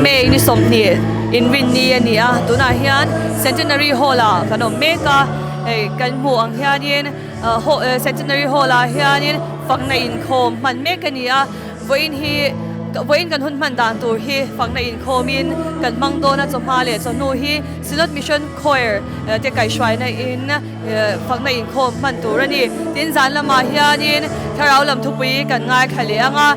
May ni 20 inrinni a ni a, tunah hian Centenary Hall ah kan awm mek a, hei kan hmuh ang hianin Centenary Hall ah hianin fakna inkhawm hman mek a ni a, vawiin hi vawiin kan hun hman dan tur hi fakna inkhawmin kan hmang dawn a, chawhma leh chawhnu hi Synod Mission Choir te kaihhruaina in fakna inkhawm hman tur a ni. Tin zan lamah hianin thlarau lam thupui kan ngaithla leh ang a,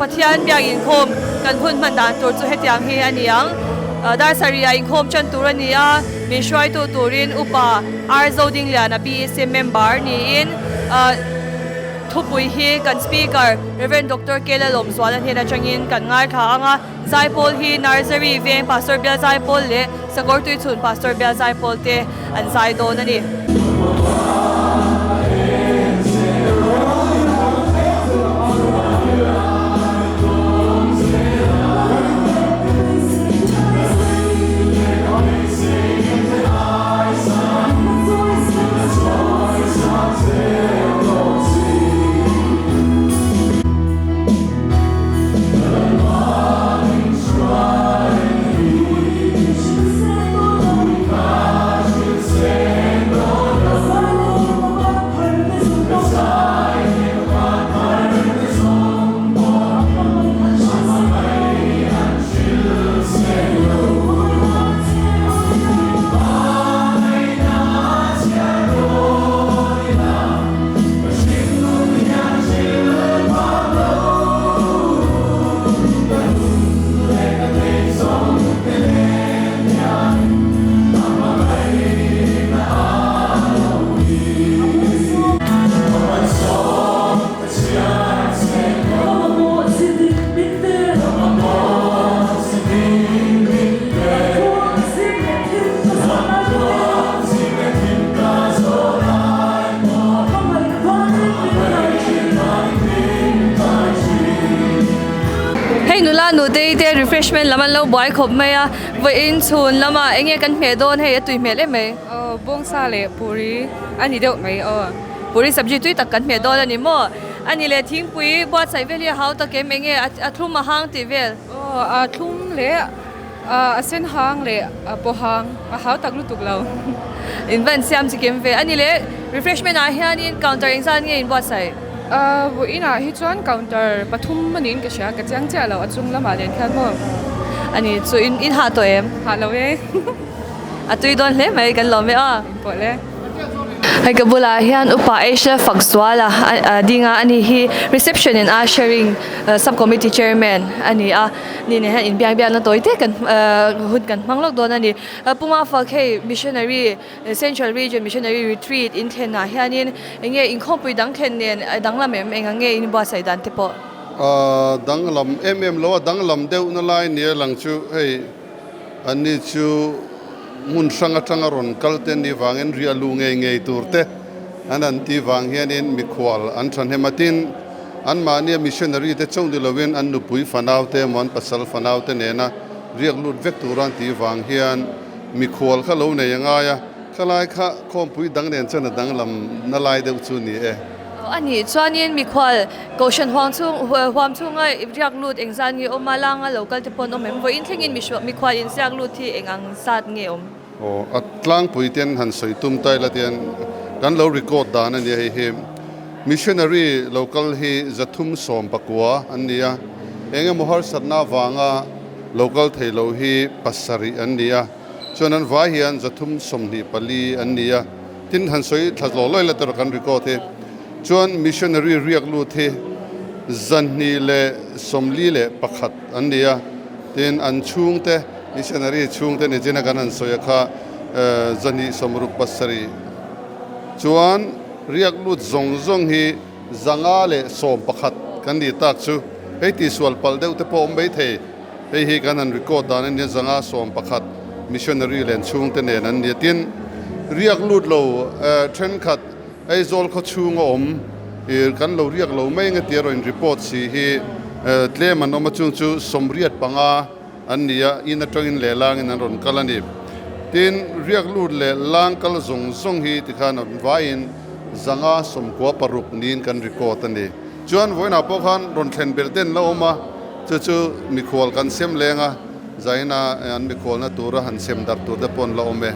Pathian biak inkhawm kan hun hman dan tur chu hetiang hi a ni ang. Dar sarih ah inkhawm tan tur a ni a, min hruaitu turin Upa R Zodingliana BEC member niin thupui hi kan Speaker Rev Doctor Kela Lawmzuala hnen atangin kan ngaithla ang a. Zaipawl hi Nursery veng Pastor Bial Zaipawl leh Sakawr Tuichhun Pastor Bial Zaipawl te an zai dawn a ni. Hei nula nutei te refreshment lam an lo buai khawp mai a vawiin chhun lamah eng nge kan hmeh dawn hei a tui hmel em mai. Aw bawngsa leh puri a ni deuh mai aw. Puri sabji tui tak kan hmeh dawn a ni maw? A ni leh thingpui buatsaih vel hi a hau tak em eng nge a thlum a hang tih vel. Aw a thlum leh A sen hang leh a paw hang a hau tak lutuk lo. In va insiam chi kim ve. A ni leh refreshment ah hianin counter engzat nge in buatsaih? Vawiin ah hi chuan counter pathum a niin ka hria, ka chiang chiah lo a chung lamah nen khian maw. A ni chu in hah tawh em? Hah lo e. A tui dawn hle mai kan lawm e aw. In pawh le. Hei ka bulah hian upa Asia Fakzuala a ding a, ani hi reception in ushering sub committee chairman a ni a. Ni nen hian inbiak biakna tawi te kan hun kan hmang lawk dawn a ni. Puma fak hei missionary Central Region Missionary Retreat in thlenah hianin eng nge inkhawmpui dang thlen nen a danglam em eng ang nge in buatsaih dan te pawh? Danglam em em lo a, danglam deuhna lai nia lang chu hei anni chu hmun hrang atanga rawn kal te ni vangin riah luh ngei ngei tur te an han tih vang hianin mikhual an thahnem a tin. Anmahnia missionary te chauh ni loin an nupui fanau te emaw an pasal fanau te nena riak lut vek tura an tih vang hian mikhual kha lo nei a ngai a, khalai kha khawmpui dang nen chuan a danglam na lai deuh chu ni e. A nih chuanin mikhual Kohhran huang chhung huam chhunga riak lut engzat nge awm a, langa lo kal te pawh an awm em? Vawiin thlengin mikhual inziak lut hi eng ang zat nge awm? Aw, a tlangpui ten han sawi tum ta ila tian kan lo record dan a nia hei hi missionary lo kal hi 319 an ni a, eng emaw harsatna avanga lo kal thei lo hi pasarih an ni a, chuan an vai hian 324 an ni a, tin han sawi thla zawh lawi la tur kan record hi chuan missionary riak lut hi 241 an ni a, tin an chhungte. Missionary chhungte ni chin a kan han sawi a kha 267 chuan riak lut zawng zawng hi 511 kan ni tak chu hei tihsual palh deuh te pawh awm mai thei. Hei hi kan han record dan a nia 511 missionary len chhungte nen an ni a tin riak lut lo thenkhat Aizawl khaw chhunga awm kan lo riak lo mai eng tia rawn report si hi tlem an awm a chung chu 85 An ni a, in atangin leh langin an rawn kal a ni. Tin, riak lut leh lang kal zawng zawng hi tikhan an vaiin 596 niin kan record a ni. Chuan vawiinah pawh khan rawn thlen belh ten la awm a, Chu chu mikhual kan sem leng a, zaina an mikhualna tura han sem darh tur te pawh an la awm e.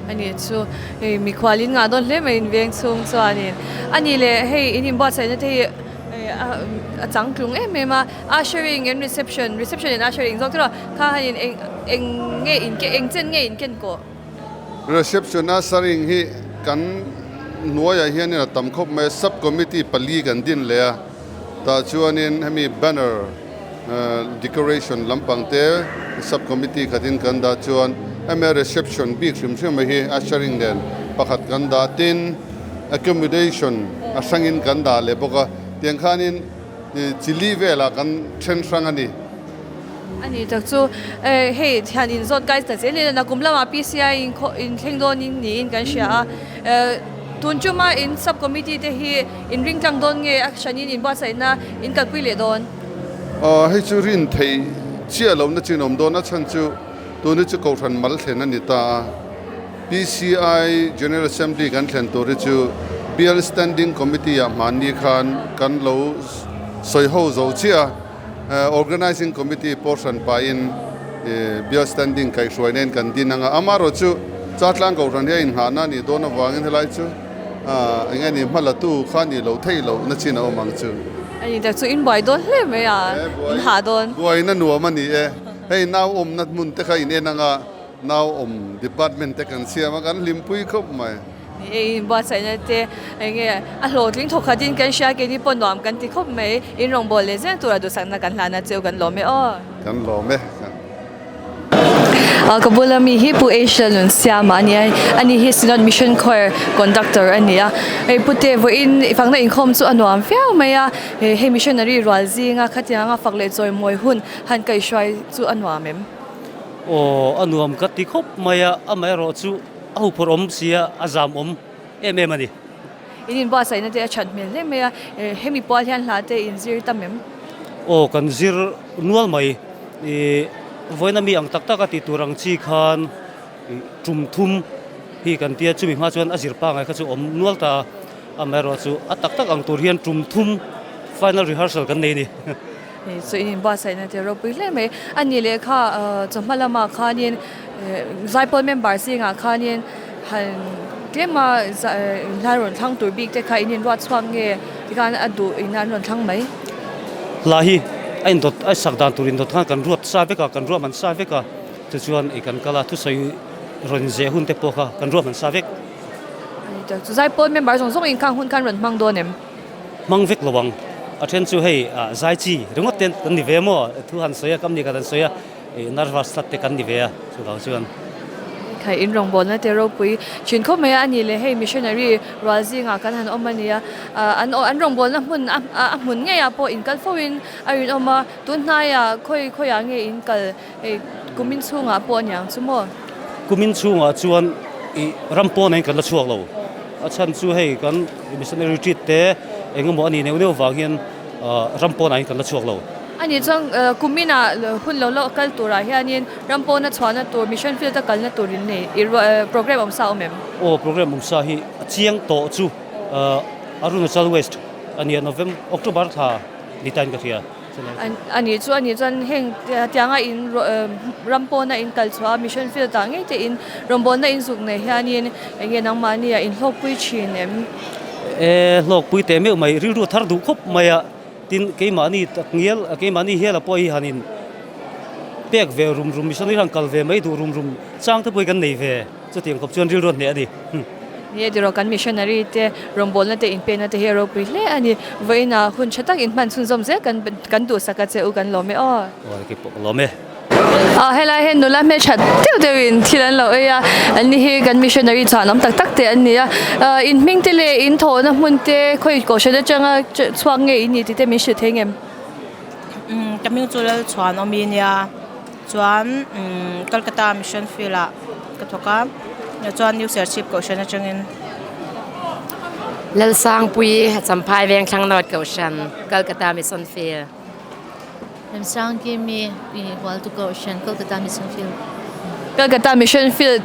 A nih chu, hei mikhual in ngah dawn hle mai in veng chhung chuanin. A nih leh hei in inbuatsaihna te hi a changtlung em em a, ushering and reception, reception and ushering zawk te erawh kha han in eng eng nge in eng chen nge in ken kawh? Reception ushering hi kan hnuaiah hianin a tam khawp mai a, sub committee pali kan din leh a, tah chuanin hemi banner decoration lampang te sub committee khatin kan dah chuan hemi reception bik hrim hrim hi ushering nen pakhat kan dah tin accommodation a hrangin kan dah leh bawk a, tiang khanin chili velah kan then hrang a ni. A ni tak chu hei thian in zawt kai ta zel in a kum lamah PCI in khaw in thleng dawn in niin kan hria a, tun chuma in sub committee te hi in ring tlang dawn nge a hranin in buatsaihna in kalpui leh dawn? Aw hei chu rin theih chiah lohna chin awm dawn a chhan chu tun hi chu Kohhran mal thlen a ni ta a, PCI General Assembly kan thlen tur hi chu Bial Standing Committee ah hmanni khan kan lo sawi ho zo chiah a. Organising Committee pawh hran pahin Bial Standing kaihhruai nen kan din ang a, amaherawh chu Chatlang Kohhran hi a inngahna a nih dawn avangin helai chu eng nge ni hmalatu kha nih loh theih loh na chin a awm ang chu. A ni tak chu in buai dawn hle mai a, in hah dawn. Buaina nuam a ni e, hei nau awmna hmun te kha in en ang a, nau awm department te kan siam a, kan hlimpui khawp mai. Ni e, in buatsaihna te eng nge a hlawhtling thawk khat in kan hria keini pawh nuam kan ti khawp mai, in rawngbâwl leh zel tura duhsakna kan hlan a cheu kan lawm e aw. Kan lawm e. Ka bula mi hi Pu Asia Nunsiama a ni a, ani hi Synod Mission Choir Conductor a ni a, hei pute vawiin i fakna inkhawm chu a nuam viau mai a, hei missionary rual zinga khatianga fak leh chawimawi hun han kaihhruai chu a nuam em? Aw a nuam ka ti khawp mai a, amaherawh chu A huphurh awm sia a zam awm em em a ni. In inbuatsaihna te a that hmel hle mai a, hemi pual hian hla te in zir tam em? Aw kan zir nual mai, i vawiina mi ang tak tak a tih tur ang chi khan tum thum hi kan tia chumi hma chuan a zir pangai kha chu awm nual ta a, amaherawh chu a tak tak ang tur hian tum thum final rehearsal kan nei a ni. Chu in inbuatsaihna te ropui hle mai. A ni leh kha chawhma lamah khanin Zaipawl member zingah khanin han tlema hla rawn thlang tur bik te kha in inruat chhuak nge tikhan a duh in an rawn thlang mai. Hla hi a indawt a sak dan tur indawt khan kan ruat sa vek a, kan ruahman sa vek a, tichuan i kan kal a thusawi rawn zeh hun te pawh kha kan ruahman sa vek. Zaipawl member zawng zawng in khang hun khan rawn hmang dawn em? Hmang vek lo ang. A then chu hei zai chi ringawt te kan ni ve maw? Thu han sawi a, kam ni kan han sawi a, nervous tlat te kan ni ve a, chuvang chuan. Khai in rawngbawlna te ropui thin khawp mai a, a ni leh hei missionary rual zingah kan han awm a nia, an an rawngbawlna hmun a hmun ngeiah pawh in kal fo in a rinawm a, tun hnaiah khawi khawiah nge in kal hei kumin chhungah pawh a niang chu maw? Kumin chhungah chuan ih ram pawnah in kan la chhuak lo. A chhan chu hei kan missionary retreat te eng emaw a nih neuh neuh vang hian ram pawnah hian kan la chhuak lo. A nih chuan kuminah hun lo lo kal turah hianin ram pawna chhuahna tur mission field a kalna tur in nei i programme awm sa a awm em? Aw programme awm sa hi a chiang tawh chu Arunachal West a nia November October thla ni tain ka hria. A nih chu a nih chuan heng tianga in ram pawna in kal chhuah a mission field ah ngei te in rawngbawlna in zuk nei hianin eng nge nangmahni ah in hlawkpui thin em? E hlawkpui teh meuh mai rilru thar duh khawp mai a tin keimahni tak ngial keimahni hial a pawh hi han in pek ve rum rum mission hi han kal ve mai duh rum rum chang te pawh hi kan nei ve. Chutiang khawp chuan rilru a hneh a ni. Ni e tiraw kan missionary te rawngbawlna te inpekna te hi a ropui hle a ni. Vawiinah hun tha tak inhman chhunzawm zel kan kan duhsak a che u kan lawm e aw. Aw kei pawh ka lawm e. Aw helai hian nula hmelthat deuh deuhin thil an lo ei a, an ni hi kan missionary chhuan awm tak tak te an ni a. In hming te leh in thawhna hmun te khawi kohhran atanga chhuak nge in nih tih te min hrilh thei ngem? Ka hming chu Lalchhuanawmi nia. Chuan Kolkata Mission Field ah ka thawk a, chuan New Serchhip Kohhran atangin. Lalsangpui Champhai Vengthlang North Kohhran, Kolkata Mission Field. Remsangkimi Hualtu Kohhran, Kolkata Mission Field. Kolkata Mission Field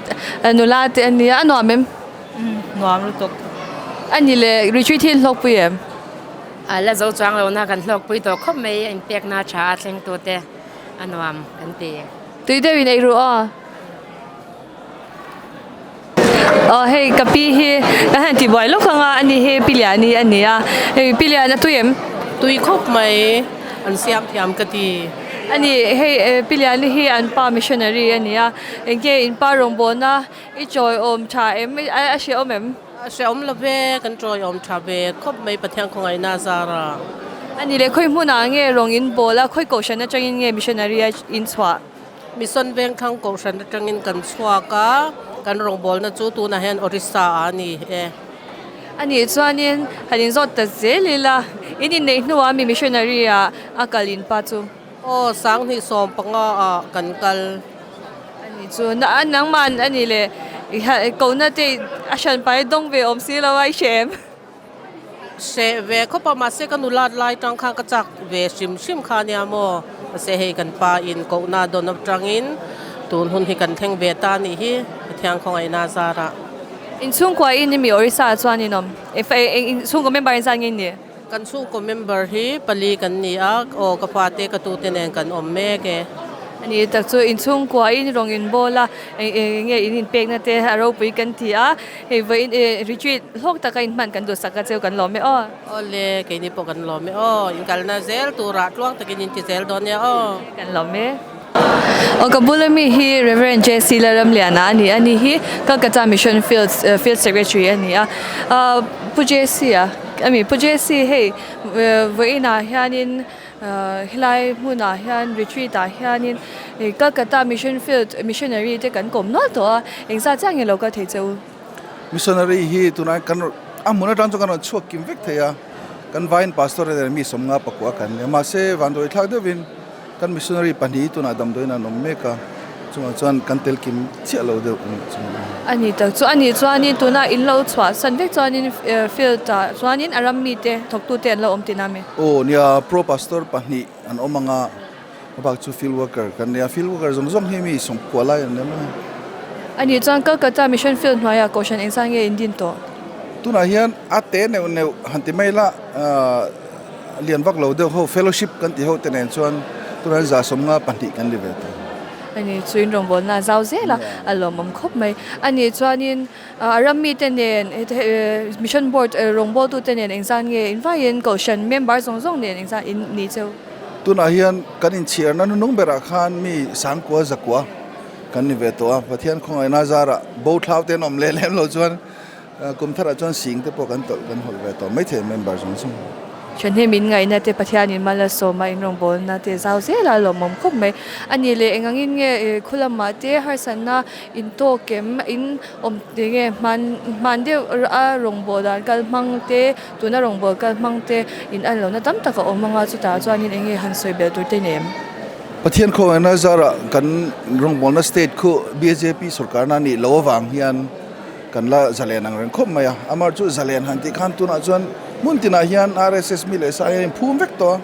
nula te an nia, a nuam em? Nuam lutuk. A ni leh retreat hi an hlawkpui em? A la zo chuang lo na kan hlawkpui tawh khawp mai a inpekna tha a thlengtute a nuam kan ti. Tui deuh in ei ru aw. Aw hei ka pi hi ka han ti buai lawk anga ani hi pi liani a ni a hei pi lian a tui em? Tui khawp mai an siam thiam ka ti. Ani hei pi liani hi an pa missionary a ni a eng nge in pa rawngbawlna i chawiawm tha em a hrehawm em? A hrehawm lo ve kan chawiawm tha ve khawp mai Pathian khawngaihna a zar a. Ani leh khawi hmunah nge rawng in bawl a khawi kohhran atangin nge missionary a in chhuah? Mission Vengthlang Kohhran atangin kan chhuak a, kan rawngbawlna chu tunah hian Orissa ah a ni e. A nih chuanin han inzawt ta zel ila, in inneih hnuah mi missionary ah a kal in pa chu? Aw, 2015 ah kan kal. A nih chu, nangman a nih leh kohna te a hranpai dawng ve awm si lo a i hre em? Hreh ve khawp a, mahse ka nulat lai tang khan ka chak ve hrim hrim kha ania maw? Mahse hei kan pa in kohna dawn atangin tun hun hi kan thleng ve ta anih hi, Pathian khawngaihna a zarah. Inchhungkua in imi Orissa ah chuan in awm? Inchhungkaw member in zan nge in nih? Kan chhungkaw member hi pali kan ni a, aw ka fate ka tute nen kan awm mek e. A ni tak chu inchhungkua in rawng in bawl a, eng nge in inpekna te a ropui kan ti a, hei vawiin retreat hlawk taka in hman kan duhsak a cheu kan lawm e aw. Awle, keini pawh kan lawm e aw, inkalna zel turah tluang takin in ti zel dawn nia aw. Kan lawm e. Aw ka bula mi hi Reverend JC Lalramliana a ni a ni hi Calcutta Mission Field Field Secretary a ni a ah Pu JC a ami Pu JC hei vawiinah hianin helai hmunah hian retreat ah hianin Calcutta Mission Field missionary te kan kawm nual tawh a engzat chiah nge lo kal thei che u. Missionary hi tunah kan a hmun atang chuan kan rawn chhuak kim vek thei a kan vaiin pastor te mi sawmnga pakua kan ni a mahse vanduai thlak deuhin Kan missionary pahnih tunah damdawiin an awm mek a, chungah chuan kan tel kim chiah lo deuh a nih chu. A ni tak chu a nih chuanin tunah in lo chhuah san vek chuanin field ah chuanin a ram mite thawktute an lo awm tihna ami? Aw nia, pro pastor pahnih an awm ang a, a bak chu field worker kan nia, field worker zawng zawng hi mi sawmkua lai an ni mai a. A nih chuan Calcutta Mission Field hnuaiah Kohhran engzah nge in din tawh? Tunah hian a te neuh neuh han ti mai la, Lian vak lo deuh ho fellowship kan tih ho te nen chuan tunah hian 152 kan ni ve ta. A ni chu in rawngbawlna a zau zel a, a lawmawm khawp mai. A nih chuanin a ram mite nen mission board rawngbawltute nen engzan nge in vaiin kohhran member zawng zawng nen engzan in ni cheu? Tunah hian kan inchhiarna nunung berah khan mi sangkua zakua kan ni ve tawh a, Pathian khawngaihna zarah bo thlau te an awm leh lem lo chuan Kum tharah chuan sing te pawh kan tawlh kan hawlh ve tawh maithei member zawng zawng. Thahnem in ngaihna te Pathianin mal a sawm a, in rawngbawlna te zau zel a lawmawm khawp mai. A nih leh eng angin nge khulamah te harsatna in tawk em in awm ti nge hman hman deuh a rawngbâwl dan kal hmang te tuna rawngbâwl kal hmang te in an lohna tam tak a awm ang a chutah chuanin eng nge han sawi belh tur te ni em? Pathian khawngaihna zarah kan rawngbawlna state khu bjp sorkarna a nih loh avang hian Kan la zalen ang reng khawp mai a, amar chu zalen han tih khan tunah chuan hmun tinah hian RSS mi leh sa hian in phum vek tawh a,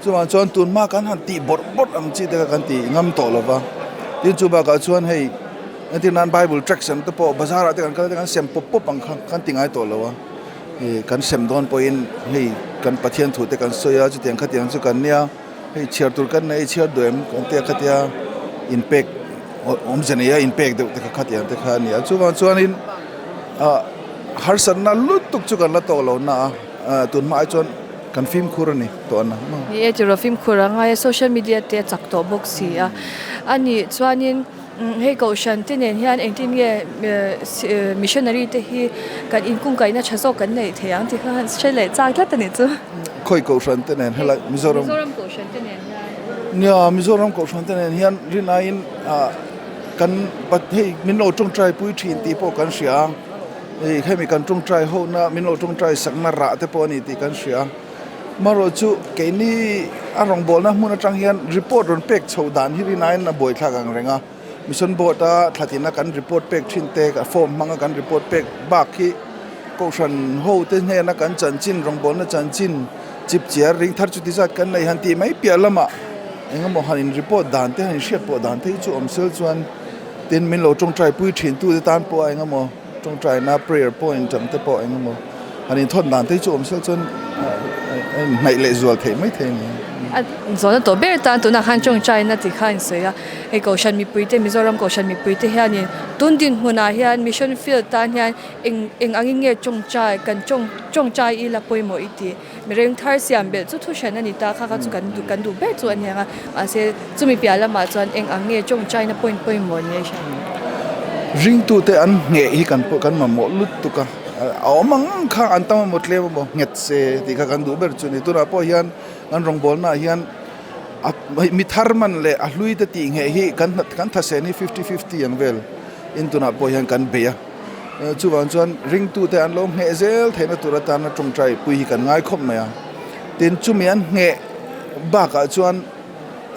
chuvang chuan tun hma kan han tih bawrh bawrh ang chi te kha kan ti ngam tawh lo va, tin chu bakah chuan hei entir nan bible tracts ang te pawh bazar ah te kan kal te kan sem pawp pawp ang kha kan ti ngai tawh lo a, ih kan sem dawn pawhin hei kan Pathian thu te kan sawi a chutiang khatiang chu kan nia. Hei chhiar tur kan nei chhiar duh em kan tia khatia inpek awmze nei a inpek deuh te kha khatiang te kha a ni a chuvang chuanin ah harsatna lutuk chu kan la tawh lo na a tun hma ai chuan kan fimkhur a ni tawh a na. Ni e tiraw fimkhur a ngai a social media te a chak tawh bawk si a a nih chuanin hei kohhran te nen hian engtin nge missionary te hi kan inkungkaihna tha zawk kan neih thei ang tih kha han hre leh chak tlat a nih chu. Khawi kohhran te nen helai Mizoram Mizoram kohhran te nen hian. Nia Mizoram kohhran te nen hian rin aiin ah kan hei min lo tawngtai pui thin tih pawh kan hria a hei hemi kan tawngtai ho na min lo tawngtai sakna rah te pawh a ni tih kan hria a marawh chu keini a rawngbawlna hmun atang hian report rawn pek chhoh dan hi rin aiin a buaithlak ang reng a Mission board a thlatina kan report pek thin te form hmanga kan report pek bak hi Kohhran ho te hnena kan chanchin rawngbawlna chanchin chip chiar ring thar chuti zat kan nei han tih mai piah lamah engemaw han in report dan te han in hriat pawh dan te hi chu awm sel chuan tin min lo tawngtai pui thin tu te tan pawh engemaw tawngtaina prayer point ang te pawh engemaw han in thawn dan te hi chu awm sel chuan. a inhnaih leh zual theih mai thei a ni. A zawhna tawh ber tan tunah khan tawngtaina tih kha a insawi a, hei Kohhran mipuite Mizoram Kohhran mipuite hianin tun dinhmunah hian Mission Field tan hian eng eng angin nge tawngtai kan tawng tawngtai ila pawimawh i tih. Mireng thar siam belh chu thu hran a ni ta kha kha chu kan duh kan duh ber chu a ni ang a, mahse chumi piah lamah chuan eng ang nge tawngtaina point pawimawh ni a hriat ang. Ringtute an ngheh hi kan pawh kan mamawh lutuk a, a awm ang ang kha an tam emaw tlem emaw nghet se tih kha kan duh ber chu a ni. Tunah pawh hian kan rawngbawlnaah hian a mi thar man leh a hlui te tih ngheh hi kan kan thasen hi fifty fifty ang vel in tunah pawh hian kan bei a. Chuvang chuan ringtute an lo ngheh zel theihna tur atana tawngtai pui hi kan ngai khawp mai a. Tin, chumi an ngheh bakah chuan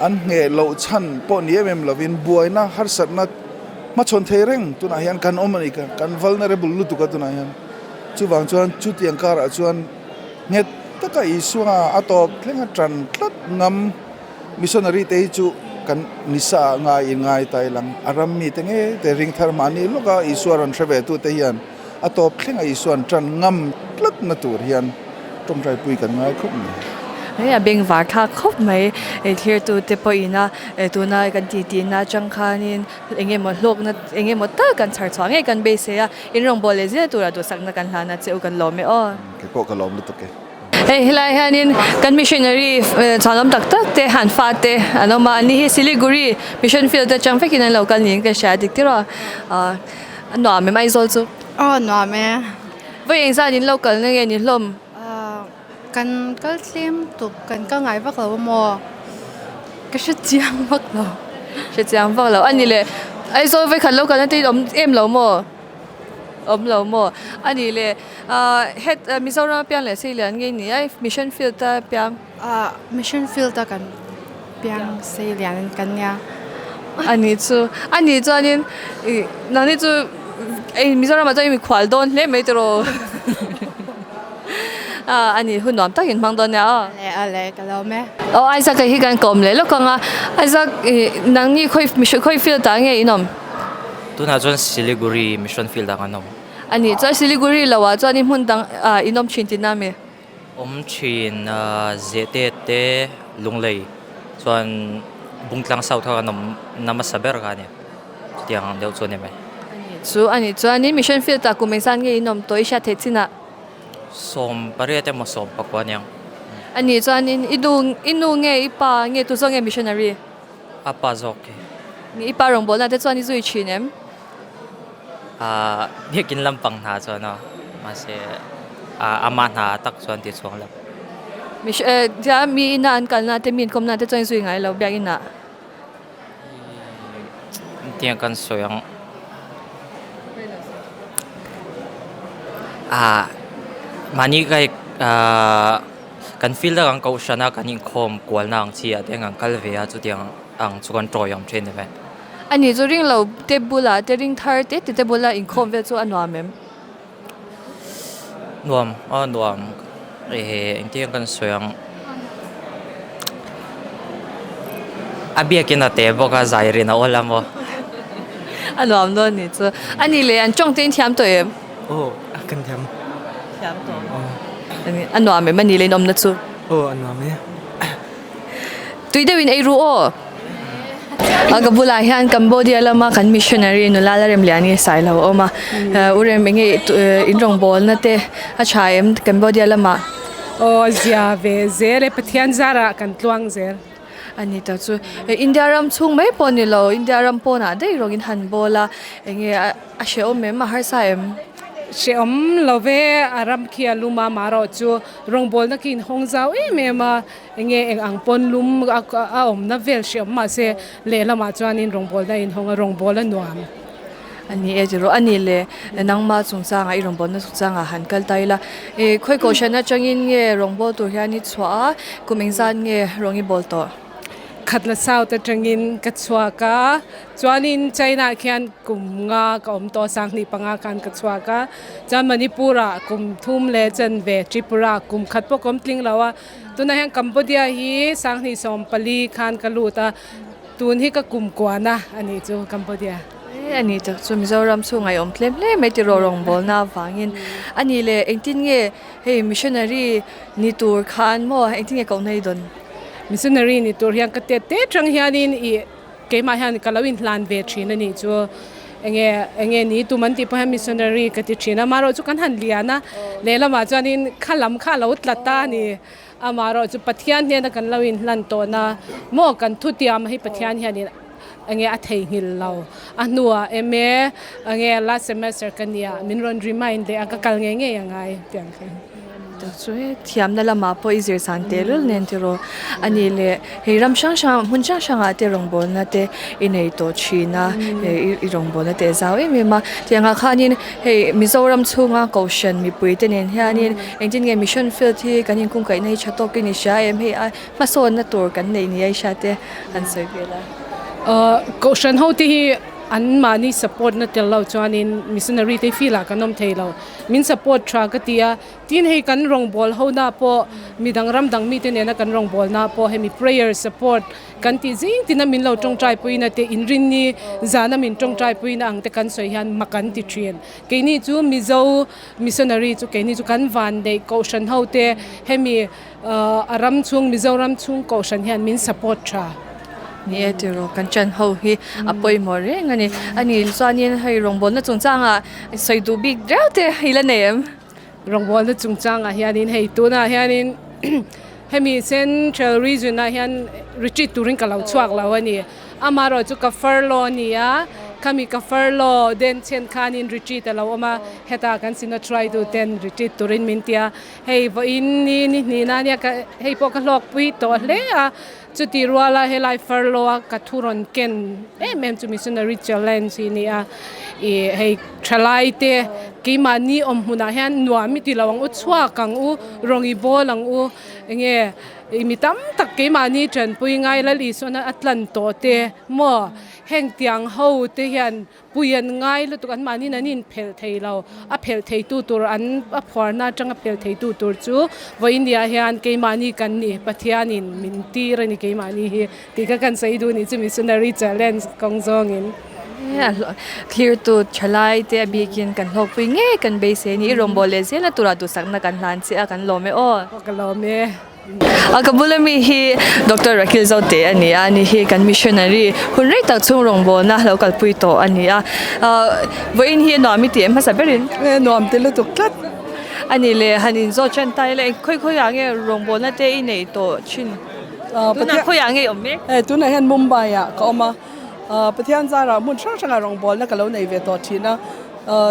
an ngheh loh chhan pawh ni em em lovin buaina harsatna hmachhawn thei reng tunah hian kan awm a ni, kan vulnerable lutuk a tunah hian. Chuvang chuan chutiang karah chuan nghet taka Isua a tawp thleng a tan tlat ngam. Missionary te hi chu kan nisa ah ngai in ngai ta ilang a ram mi te ngei te ring thar mahni lawk a Isua rawn hre ve tu te hian a tawp thleng a Isua an tan ngam tlat na tur hian tawngtai pui kan ngai khawp mai. Hei a bengvar thlak khawp mai thlir tu te pawh ina tuna kan ti tih na atang khanin eng emaw hlawkna eng emaw tak kan chhar chhuah ngei kan beisei a in rawngbâwl leh zel tura duhsakna kan hlan a che u kan lawm e aw. Keipawh ka lawm lutuk e. Hei helai hianin kan missionary chhuanawm tak tak te han fa te an awm a an ni hi Siliguri mission field atang vekin an lo kal niin ka hria dik tiraw ah a nuam em Aizawl chu. Aw nuam e. Vawi engzat in lo kalna nge ni hlawm? Ah kan kal tlem tuk kan kal ngai vak lo amaw ka hre chiang vak lo. Hre chiang vak lo a ni le Aizawl vawikhat lo kalna te in awm em lo maw? Awm lo maw? A nih leh het Mizoram a piang leh Seilian nge ni a Mission Field a piang? Mission Field a kan piang Seilian kan nia. A nih chu. A nih chuanin ih nangni chu Mizoram ah chuan i mikhual dawn hle mai tiraw? A nih hun nuam takin hmang dawn nia aw. Le a le ka lo awm e. Aw Isaac hi kan kawm leh lawk ang a. Isaac nangni khawi field ah nge in awm? Tunah chuan Siliguri Mission Field ah kan awm. A nih chuan Siliguri lo ah chuan i hmun dang ah in awm thin tihna ami? Awm thin Zehtet te Lunglei chuan Bungtlang South kha kan awm na hmasa ber kha a ni. Chutiang ang deuh chu a ni mai. A nih chu a nih chuanin Mission Field ah kum engzat nge in awm tawh i hriat theih chinah? 18 emaw 19 a niang. A nih chuanin i nu i nu nge i pa nge tu zawk nge missionary? A pa zawk hi. Ni i pa rawngbawlna te chuan i zui thin em? Ahh biakin lampang hna chuan aw mahse ah ama hna tak chuan ti chhuang lo. Eh tia mi ina an kalna te mi inkawmna te chuan i zui ngai lo biakin ah. Tiang kan sawi ang. Ah mahni ka ah. Kan field a kan kohhran a kan inkhawm kualna ang chi ah te kan kal ve a chutiang ang chu kan tawi ang thin ni ve. A nih chu ring lo te bulah te ring thar te te te bula inkhawm vel chu a nuam em? Nuam a nuam ehe engtin nge kan sawi ang a biakin a te bawk a zai rin a awl a maw? A nuam dawn nih chu. A nih leh an tawng te in thiam tawh em? Aw a kan thiam. Thiam tawh. A nuam em a ni leh awmna chu? Aw a nuam e. Tui deuhin ei ru aw. A ka bulah hian Cambodia lama kan missionary nula la rem lian nge sai lo a awm a. U rem enge in rawngbawlna te a tha em Cambodia lamah? Aw zia ve zel e Pathian zarah kan tluang zel. A ni ta chu India ram chhung mai pawh ni lo India ram pawnah daih rawngin han bawl a enge a hrehawm em a harsa em? Hrehawm lo ve a ram khi a lum a marawh chu rawngbawlna khi inhawng zau em em a enge eng ang pawn lum a awmna vel hrehawm mahse lehlamah chuanin rawngbawlna a inhawng a rawngbâwl a nuam. A ni e tiraw a ni le nangma chungchangah i rawngbawlna chungchangah han kal ta ila ih khawi kohhran atangin nge rawngbâwl tur hian i chhuah a kum engzat nge rawng i bawl tawh? Khatla South atangin ka chhuak a chuanin China ah khian kum nga ka awm tawh sanghnih panga khan ka chhuak a chuan Manipur ah kum thum leh chanve Tripura kum khat pawh ka awm tling lo a tunah hian Cambodia hi sanghnih 14 khan ka lut a tun hi ka kum kuan a a nih chu Cambodia. E a ni tak chu Mizoram chhungah i awm tlem hle mai tiraw rawngbawlna avangin a ni le engtin nge hei missionary ni tur khan maw engtin nge kohna i dawn? Missionary ni tur hian ka tet te tang hianin ih keimah hian ka lo inhlan ve thin a nih chu enge enge ni tum an tih pawh hian missionary ka ti thin a amaherawhchu kan han lian a lehlamah chuanin kha lam kha a lo tla ta a ni. Amaherawhchu Pathian hnena kan lo inhlan tawhna maw kan thutiam hi Pathian hianin enge a theihnghilh lo. A hnuah MA enge last semester ka nia min rawn remind leh a ka kal ngei ngei a ngai tiang kha. Chu he thiamna lamah pawh i zir zan tehlul nen tiraw a ni le hei ram hrang hrang hmun hrang hrangah te rawngbawlna te i nei tawh thin a hei i rawngbawlna te a zau em em a tiangah khanin hei Mizoram chhunga Kohhran mipui te nen hianin Engtin nge mission field hi kan inkungkaihna hi tha tawkin i hria em hei a hmasawnna tur kan neih ni a i hria te han sawi vel a. Kohhran ho te hi an mahni support na tel lo chuanin missionary te field ah kan awm thei lo. Min support tha ka ti a, tin hei kan rawngbâwl ho na pawh midang ram dang mite nena kan rawngbâwl na pawh hemi prayer support kan tih zing tina min lo tawngtai puina te inrinni zana min tawngtai puina ang te kan sawi hian mak an ti thin. Keini chu Mizo Missionary chu keini chu kan vanneih kohhran ho te hemi a ram chhung Mizoram chhung kohhran hian min support tha. Ni e tiraw kan ṭan ho hi a pawimawh reng a ni. A ni chuanin hei rawngbawlna chungchangah sawi duh bik riau te i la nei em? Rawngbawlna chungchangah hianin hei tunah hianin hemi Central Region ah hian retreat turin ka lo chhuak lo a ni. Amaherawh chu ka furlough a ni a, khami ka furlough den chhen khanin retreat a lo awm a, hetah kan Synod hruaitu ten retreat turin min ti a, hei vawiin ni ni hnihna ania ka hei pawh ka hlawkpui tawh hle a, chuti ruala helai furlough a ka thu rawn ken em em chu missionary challenge hi a ni a, ih hei thalai te keimahni awm hmunah hian nuam i ti lo ang u, chhuak ang u, rawng i bawl ang u, enge. I mi tam tak keimahni tanpui ngai Lal Isuana a tlan tawh te maw? Heng tiang ho te hian pui an ngai lutuk an mahniin an inphelh thei lo. A phelh theitu tur an a phuarna atanga phelh theitu tur chu vawiin ni ah hian keimahni kan ni Pathianin min tir a ni keimahni hi tih kha kan sawi duh ni chu missionary challenge kawng zawngin. Thlirtu thalai te a bikin kan hlawkpui ngei kan beisei a ni. I rawngbâwl leh zêlna turah duhsakna kan hlan che a, kan lâwm e aw. Ka lâwm e. A ka bula mi hi Doctor Rakhil Zote a ni a, ani hi kan missionary hun rei tak chhung rawngbâwlna lo kalpui tawh a ni a. Vawiin hi nuam i ti em hmasa berin? Nuam ti lutuk tlat. A ni le, han inzawt ṭan ta ila, khawi khawiah nge rawngbâwlna te i neih tawh ṭhin? Tunah khawiah nge i awm mek? Tunah hian Mumbai-ah ka awm a. Pathian zarah hmun hrang hrangah rawngbawlna ka lo nei ve tawh thin a,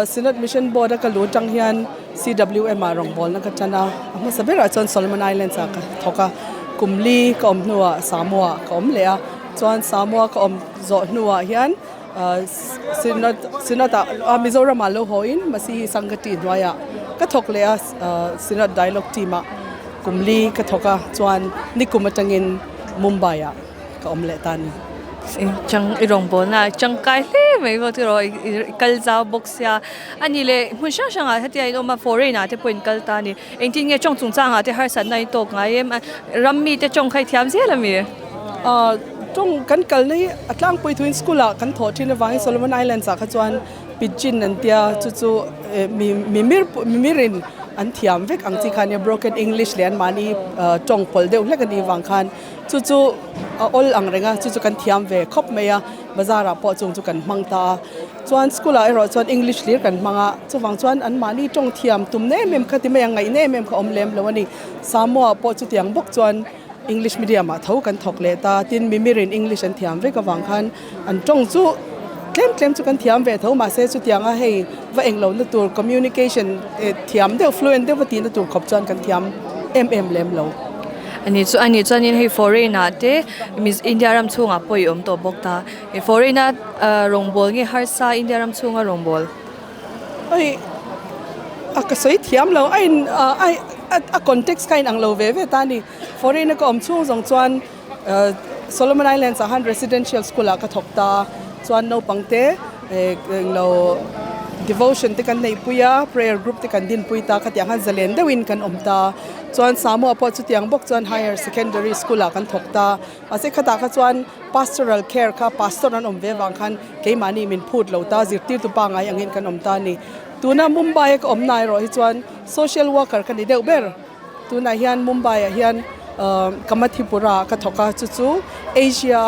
Synod Mission Board a ka lu atang hian CWM ah rawngbawlna ka tan a, a hmasa berah chuan Solomon Islands ah ka thawk a, kum li ka awm hnuah Samoa ah ka awm leh a, chuan Samoa ka awm zawh hnuah hian Synod Synod ah Mizoram ah lo haw in Masihi Sangati hnuaiah ka thawk leh a, Synod Dialogue Team ah kum li ka thawk a, chuan nikum atangin Mumbai ah. ka awm leh ta a ni. Chang i rawngbawlna a tangkai hle mai maw tiraw i kal zau bawk sia a ni leh hmun hrang hrangah hetia in awm a foreign ah te pawh in kal ta a ni engtin nge tawng chungchangah te harsatna in tawk ngai em ram mite tawng kha i thiam zel a mi? Aw tawng kan kalna hi a tlangpui thuin school ah kan thawh thin avangin Solomon Islands ah kha chuan Pidgin an tia chu chu mi mi mir mi mirin an thiam vek ang chi kha nia broken English leh anmahni tawng pawlh deuh hlek a nih vang khan Chu chu a awl ang reng a, chu chu kan thiam ve khawp mai a, bazar ah pawh chung chu kan hmang ta a. Chuan school ah erawh chuan English hlir kan hmang a, chuvang chuan anmahni tawng thiam tum na em em kha ti mai ang, ngaihna em em kha awm lem lo a ni. Samoa ah pawh chutiang bawk chuan English medium ah tho kan thawk leh ta, tin mimirin English an thiam vek avang khan an tawng chu tlem tlem chu kan thiam ve tho mahse chutianga hei va englo na tur communication thiam deuh fluent deuh va tihna tur khawp chuan kan thiam em em lem lo. Ani chu ani chuanin hei foreign ah te India ram chhungah pawh i awm tawh bawk ta foreign a rawngbâwl nge harsa India ram chhunga rawngbâwl? Hei a ka sawi thiam lo a in a context kha a inang lo ve ve ta a ni foreign a ka awm chhung zawng chuan Solomon Islands ah khan residential school ah ka thawk ta a chuan naupang te englo devotion te kan neih pui a prayer group te kan din pui ta khatiang khan zalen deuhin kan awm ta. Chuan Samoa pawh chutiang bawk chuan Higher Secondary School ah kan thawk ta. Mahse khatah kha chuan Pastoral Care kha Pastor an awm ve vang khan keimahni min phut lo ta, zirtirtu pangngai angin kan awm ta a ni. Tuna Mumbai a ka awm na erawh hi chuan Social Worker ka ni deuh ber. Tunah hian Mumbai ah hian Kamathipura ah ka thawk a, chu chu Asia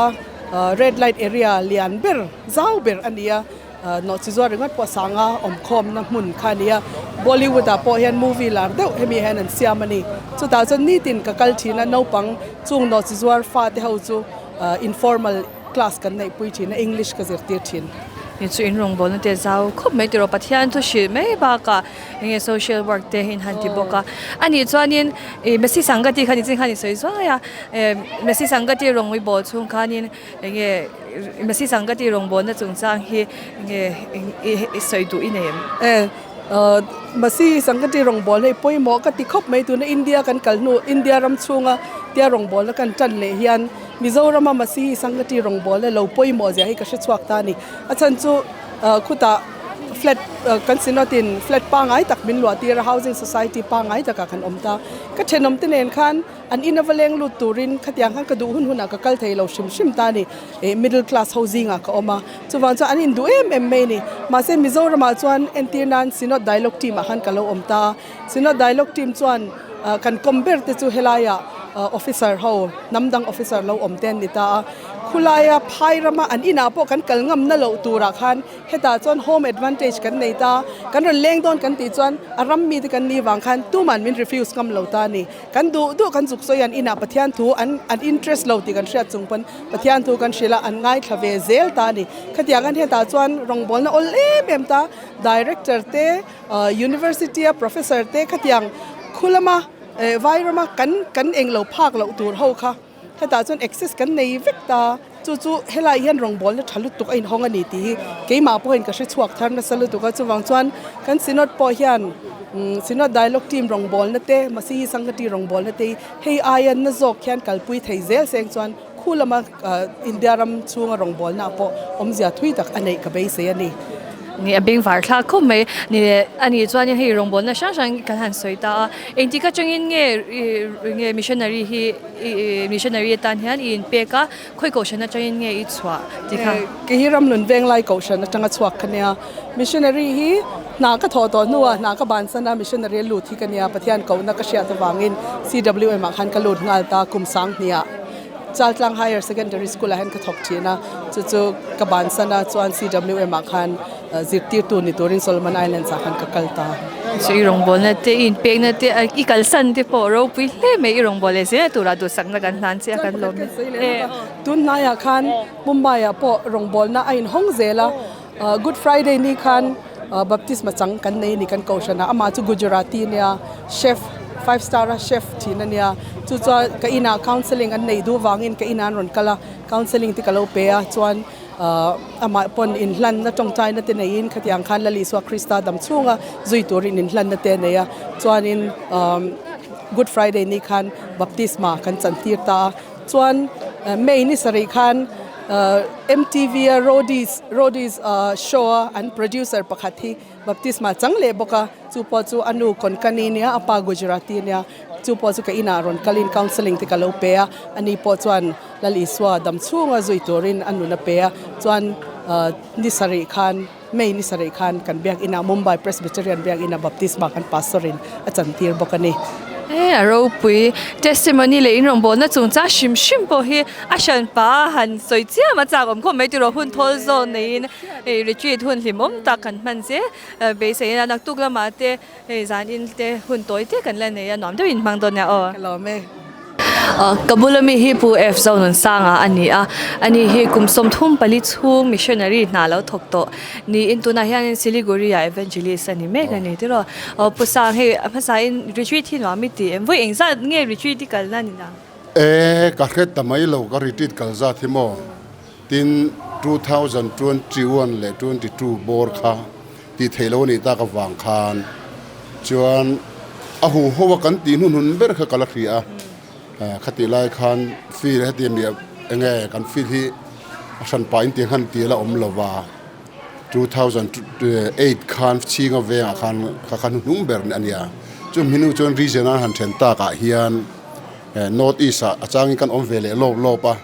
a red light area lian ber, zau ber a ni a. Nawhchi zuar ringawt pawh sanga awm khawmna hmun kha a ni a, Bollywood ah pawh hian movie lar deuh hemi hian an siam a ni. Chutah chuan nitin ka kal thin a, naupang chung nawhchi zuar fate ho chu informal class kan neihpui thin a, English ka zirtir thin. Hei chu in rawngbawlna te zau khawp mai tiraw Pathian thu hrilh mai bakah enge social work te in han ti bawk a, anih chuanin ih Messi Sangati kha nichin khan i sawi zuai a, Messi Sangati rawngbawlna bawl chhung khanin Enge Messi Sangati rawngbawlna chungchang hi enge i sawi duh i nei em? E, Messi Sangati rawngbawlna hi pawimawh ka ti khawp mai tuna India kan kal hnu India ram chhunga tia rawngbawlna kan tan leh hian Mizorama Messi Sangati rawngbawlna lo pawimawh zia hi ka hre chhuak ta a ni. A chhan chu khutah flat kan synod-in flat pangngai tak min luah tir a, housing society pangngai takah kan awm ta. Ka thenawmte nen khan An in ava leng lut turin khatiang khan ka duh hun hunah ka kal thei lo hrim hrim ta a ni. Ih middle class ho zingah ka awm a, chuvang chuan an induh em em mai a ni. Mahse Mizoramah chuan entir nan Synod Dialogue Team ah khan ka lo awm ta a, Synod Dialogue Team chuan kan kawm ber te chu helaiah officer ho, hnam dang officer lo awm te an ni ta a. Khulaia phai rama an inah pawh kan kal ngamna loh turah khan Hetah chuan home advantage kan nei ta, kan rawn leng dawn kan tih chuan a ram mite kan nih vang khan tuman min refuse ngam lo ta a ni. Kan duh duh kan zuk sawi an inah Pathian thu an an interest lo tih kan hriat chung pawn Pathian thu kan hrilh a, an ngaithla ve zel ta a ni. Khatiang an hetah chuan rawngbawlna awl em em ta, director te, university a professor te khatiang khu lama vai rama kan kan englo phak loh tur ho kha, Hetah chuan access kan nei vek ta, chu chu helai hian rawngbawlna tha lutuk a inhawng a ni tih hi keimah pawhin ka hre chhuak thar nasa lutuk a, chuvang chuan kan Synod pawh hian Synod Dialogue Team rawngbawlna te, Masihi Sangati rawngbawlna te hi hei aia na zawk hian kalpui thei zel seng chuan khu lama India ram chhunga rawngbawlna pawh awmzia thui tak a neih ka beisei a ni. Ni a beng var thlak khawp mai. Ni a nih chuanin hei rawngbawlna hrang hrang kan han sawi ta a, engtik atangin nge nge missionary hi missionary atan hian i inpek a, khawi kohhran atangin nge i chhuah tih kha? Kei hi Ramlun Venglai kohhran atanga chhuak ka nia. Missionary hi hna ka thawh tawh hnuah hna ka bansan a, missionary a lut hi ka nia. Pathian kohna ka hriat avangin CWM ah khan ka lut nghal ta kum sanghniah. Chaltlang Higher Secondary School ah hian ka thawk thin a, chu chu ka bansan a chuan CWM ah khan zirtirtu ni turin Solomon Islands ah khan ka kal ta. Chu i rawngbawlna te, i inpekna te, i kalsan te pawh ropui hle mai i rawngbawlh leh zel turah duhsakna kan hlan che a kan lawm e. Tun hnaiah khan Mumbai ah pawh rawngbawlna a inhawng zel a, Good Friday ni khan baptisma chang kan nei a ni kan kohhran ah, amah chu Gujarati a nia, chef, five star a chef thin a nia, chu chuan ka inah counselling an neih duh vangin ka inah an rawn kal a, counselling te ka lo pe a, chuan amah pawn inhlanna tawngtaina te neiin khatiang khan Lal Isua Krista dam chhunga zui turin inhlanna te a nei a, chuanin Good Friday ni khan baptisma kan chantir ta a. Chuan May ni sarih khan MTV a Roadies Roadies show a an producer pakhat hi baptisma chang leh bawk a, chu pawh chu a nu Konkani nia a pa Gujarati nia, chu pawh chu ka inah rawn kalin counselling te ka lo pe a, ani pawh chuan Lal Isua dam chhunga zui turin a nun a pe a, chuan ni sarih khan May ni sarih khan kan biakinah Mumbai Presbyterian biakinah baptisma kan pastor in a chantir bawk a ni. He a ropui testimony leh inrawngbawlna chungchang hrim hrim pawh hi a hran pah a han sawi chiam a chak awm khawp mai tiraw hun thawl zawk neiin hei retreat hun hlimawm tak kan hman zel beisei a naktuk lamah te Hei zanin te hun tawi te kan la nei a nuam deuhin hmang dawn nia aw. Ka lawm e. Ka bula mi hi Pu F Zonunsanga a ni a, ani hi kum 34 chhung missionary hna lo thawk tawh niin tunah hianin Siliguri ah evangelist a ni mek a ni tiraw. Aw Pu Sang hei a hmasain retreat hi nuam i ti em? Vawi engzat nge retreat i kalna ni nang? E ka hret ta mai lo ka retreat kal zat hi maw tin 2021 leh 22 bawr kha Tih theih lo a nih tak avang khan chuan a hu ho a kan tih hnuhnun ber kha ka la hria a, khatih lai khan field heti mi eng nge kan field hi a hran pah in tih han tih la awm lo va, 2008 khan chhinga vengah khan kha kha hnuhnung ber a nia. Chumi hnu chuan region an han then takah hian North East ah a changin kan awm ve leh lawp lawp a,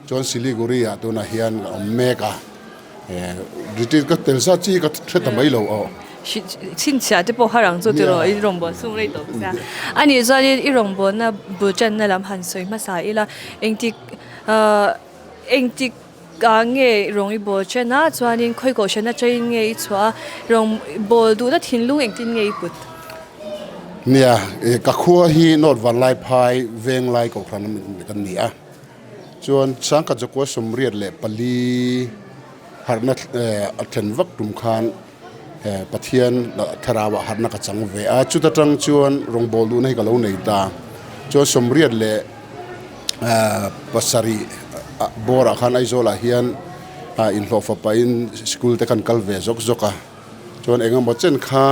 chuan Siliguri ah tunah hian ka awm mek a, retreat ka tel zat chi ka hre ta mai lo aw. Chhinchhiah te pawh har ang chu tiraw i rawngbâwl chhung rei tawp sia. A nih chuanin i rawngbâwlna bul tanna lam han sawi hmasa ila engtik engtik ah nge rawng i bawl chen a chuanin khawi kohhran atangin nge i chhuah a rawng bawl duhna thinlung engtin nge i put? Nia, ka khua hi North Vanlaiphai Venglai kohhran kan ni a, chuan Sangkhat Zakua 84 harhna a then vak tum khan Pathian thlarauah harhna ka chang ve a, chuta tang chuan rawngbawl duhna hi ka lo nei ta. Chuan 87 bawrah khan Aizawlah hian inhlawhfa pahin school te khan kal ve zawk zawk a, chuan engemaw chen kha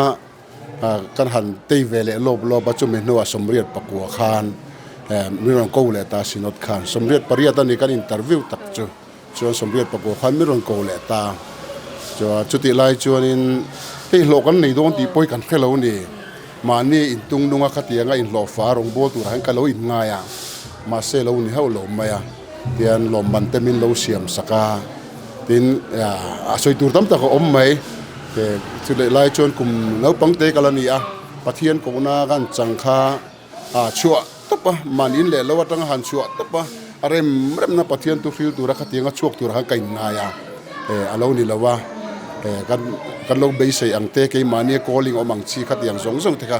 kan han tei ve leh lawp lawp a, chumi hnuah 89 khan min rawn ko leh ta Synod khan. 88 a ni kan interview tak chu. Chuan 89 khan min rawn ko leh ta. Chuan chutih lai chuanin hei hlawh kan nei dawn tih pawh hi kan hre lo ni. Mahni intung nunga khatianga inhlawh fa rawngbâwl turah hian ka lo inngai a, mahse lo ni hauh lo mai a. Tian lawmman te min lo siam sak a, tin a sawi tur tam tak a awm mai. Chutih lai chuan kum naupang te ka la ni a, Pathian kohna kan chang kha. A chhuah tawp a, mahni in leh lo atanga han chhuah tawp a, a rem remna Pathian tu hril tura khatianga chhuak tur khan ka inngai a, eh a lo ni lo a, eh kan kan lo beisei ang te keimahnia calling awm ang chi khatiang zawng zawng te kha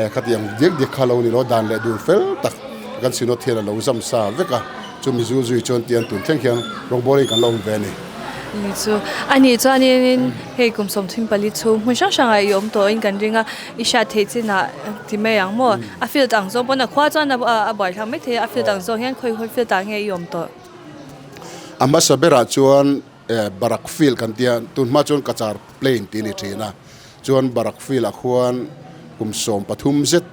eh khatiang diak diak kha lo ni lo a, dan leh dun fel tak kan Synod hian a lo zam sa vek a, chumi zul zui chuan tiang tun thleng hian rawngbawlin kan la awm ve a ni. Ni chu a nih chuanin hei kum 34 chhung hmun hrang hrangah i awm tawhin kan ring a. I hriat theih chinah ti mai ang maw? A field ang zawng pawn a khua chuan a buai thlak mai thei a, a field ang zawng hian khawi khawi field ah nge i awm tawh? A hmasa berah chuan Barak field kan tia, tun hma chuan Kachar plain tih a ni thin a, chuan Barak field ah khuan kum 13 zet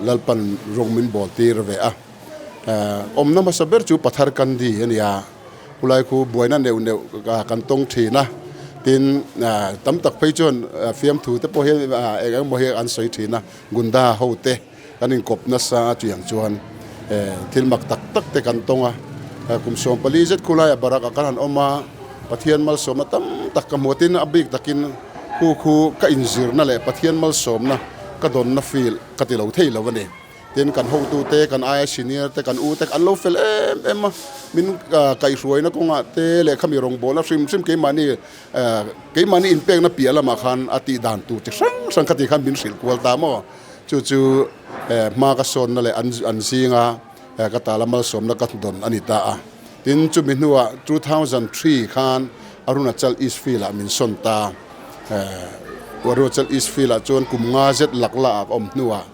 Lalpan rawng min bawl tir ve a. Awmna hmasa ber chu Pathar Kandi a ni a. Khulai khu buaina neuh neuh kan tawng thin a, tin tam tak phei chuan fiamthu te pawh hi eng eng emaw hi an sawi thin a, Gunda ho te kan inkawp nasa a tiang chuan thil mak tak tak te kan tawng a, kum 14 zet khulaiah barak ah kan han awm a, Pathian malsawmna tam tak ka hmu a, tin a bik takin khu khu ka inzirna leh Pathian malsawmna ka dawnna feel ka ti lo thei lo a ni. Tin, kan hotute, kan aia senior te, kan u te an lo fel em em a, min kaihhruaina kawngah te leh khami rawngbawlna hrim hrim keimahni keimahni inpekna piah lamah khan a tih dan tur chi hrang hrang kha tih khan min hrilh kual ta maw. Chu chu hma ka sawnna leh an zinga ka tala malsawmna ka dawn a ni ta a. Tin, chumi hnuah 2003 khan Arunachal East Field ah min sawn ta. Arunachal East Field ah chuan kum nga zet lak la ah ka awm hnuah,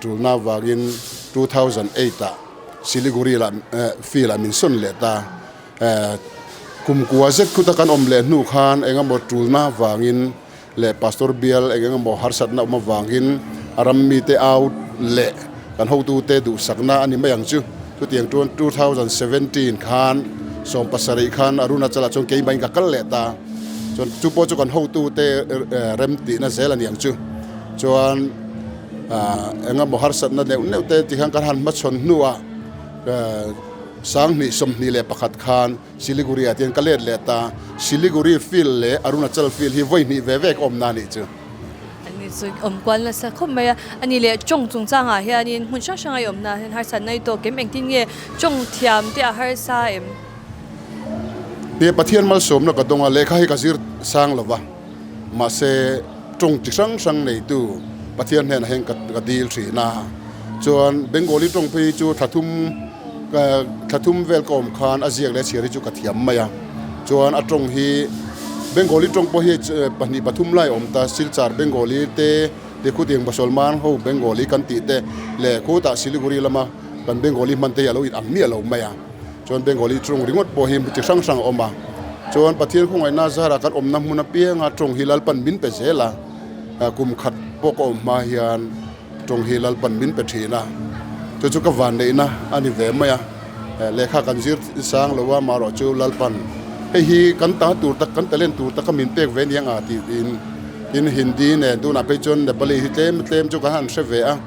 Tulna avangin 2008 ah Siliguri lah field ah min sawn leh ta. Kum kua zet khuta kan awm leh hnu khan eng emaw tulna avangin leh Pastor bial eng eng emaw harsatna awm avangin a ram mite au leh kan hotute duhsakna a ni mai ang chu. Chutiang chuan 2017 khan 17 khan Arunachal ah chuan keimah in ka kal leh ta. Chuan chu pawh chu kan hotute rem tihna zel a ni ang chu. Chuan eng emaw harsatna neuh neuh te ti khan kan han hmachhawn hnuah 2021 khan Siliguri ah tian ka let leh ta. Siliguri field leh Arunachal field hi vawi hnih ve ve ka awmna a nih chu. Ani chu awm kual nasa khawp mai a. Ani leh tawng chungchangah hianin hmun hrang hranga i awmna hian harsatna i tawk em? Engtin nge tawng thiam te a harsa em? Nia Pathian malsawmna ka dawng a, lehkha hi ka zir sang lo va. Mahse, tawng chi hrang hrang neitu Pathian hnenah hian ka dil thin a. Chuan Bengali tawng phei hi chu thla thum thla thum vel ka awm khan a ziak leh a chhiar hi chu ka thiam mai a. Chuan a tawng hi Bengali tawng pawh hi pahnih pathum lai a awm ta, Silchar Bengali te, Tikhutiang Basolman ho Bengali kan tih te leh khutah Siliguri lama kan Bengali hman te hi a lo inang miah lo mai a. Chuan Bengali tawng ringawt pawh hi chi hrang hrang a awm a, chuan Pathian khawngaihna zarah kan awmna hmun apianga tawng hi Lalpan min pe zel a, kum khat pawh ka awm hma hian tawng hi Lalpan min pe thin a, chu chu ka vanneihna a ni ve mai a, lehkha kan zir sang lo a, marawh chu Lalpan hei hi kan ta tur tak, kan talent tur tak kha min pek ve nia nga tiin. Tin, Hindi nen tunah phei chuan Nepali hi tlem tlem chu kan han hre ve a,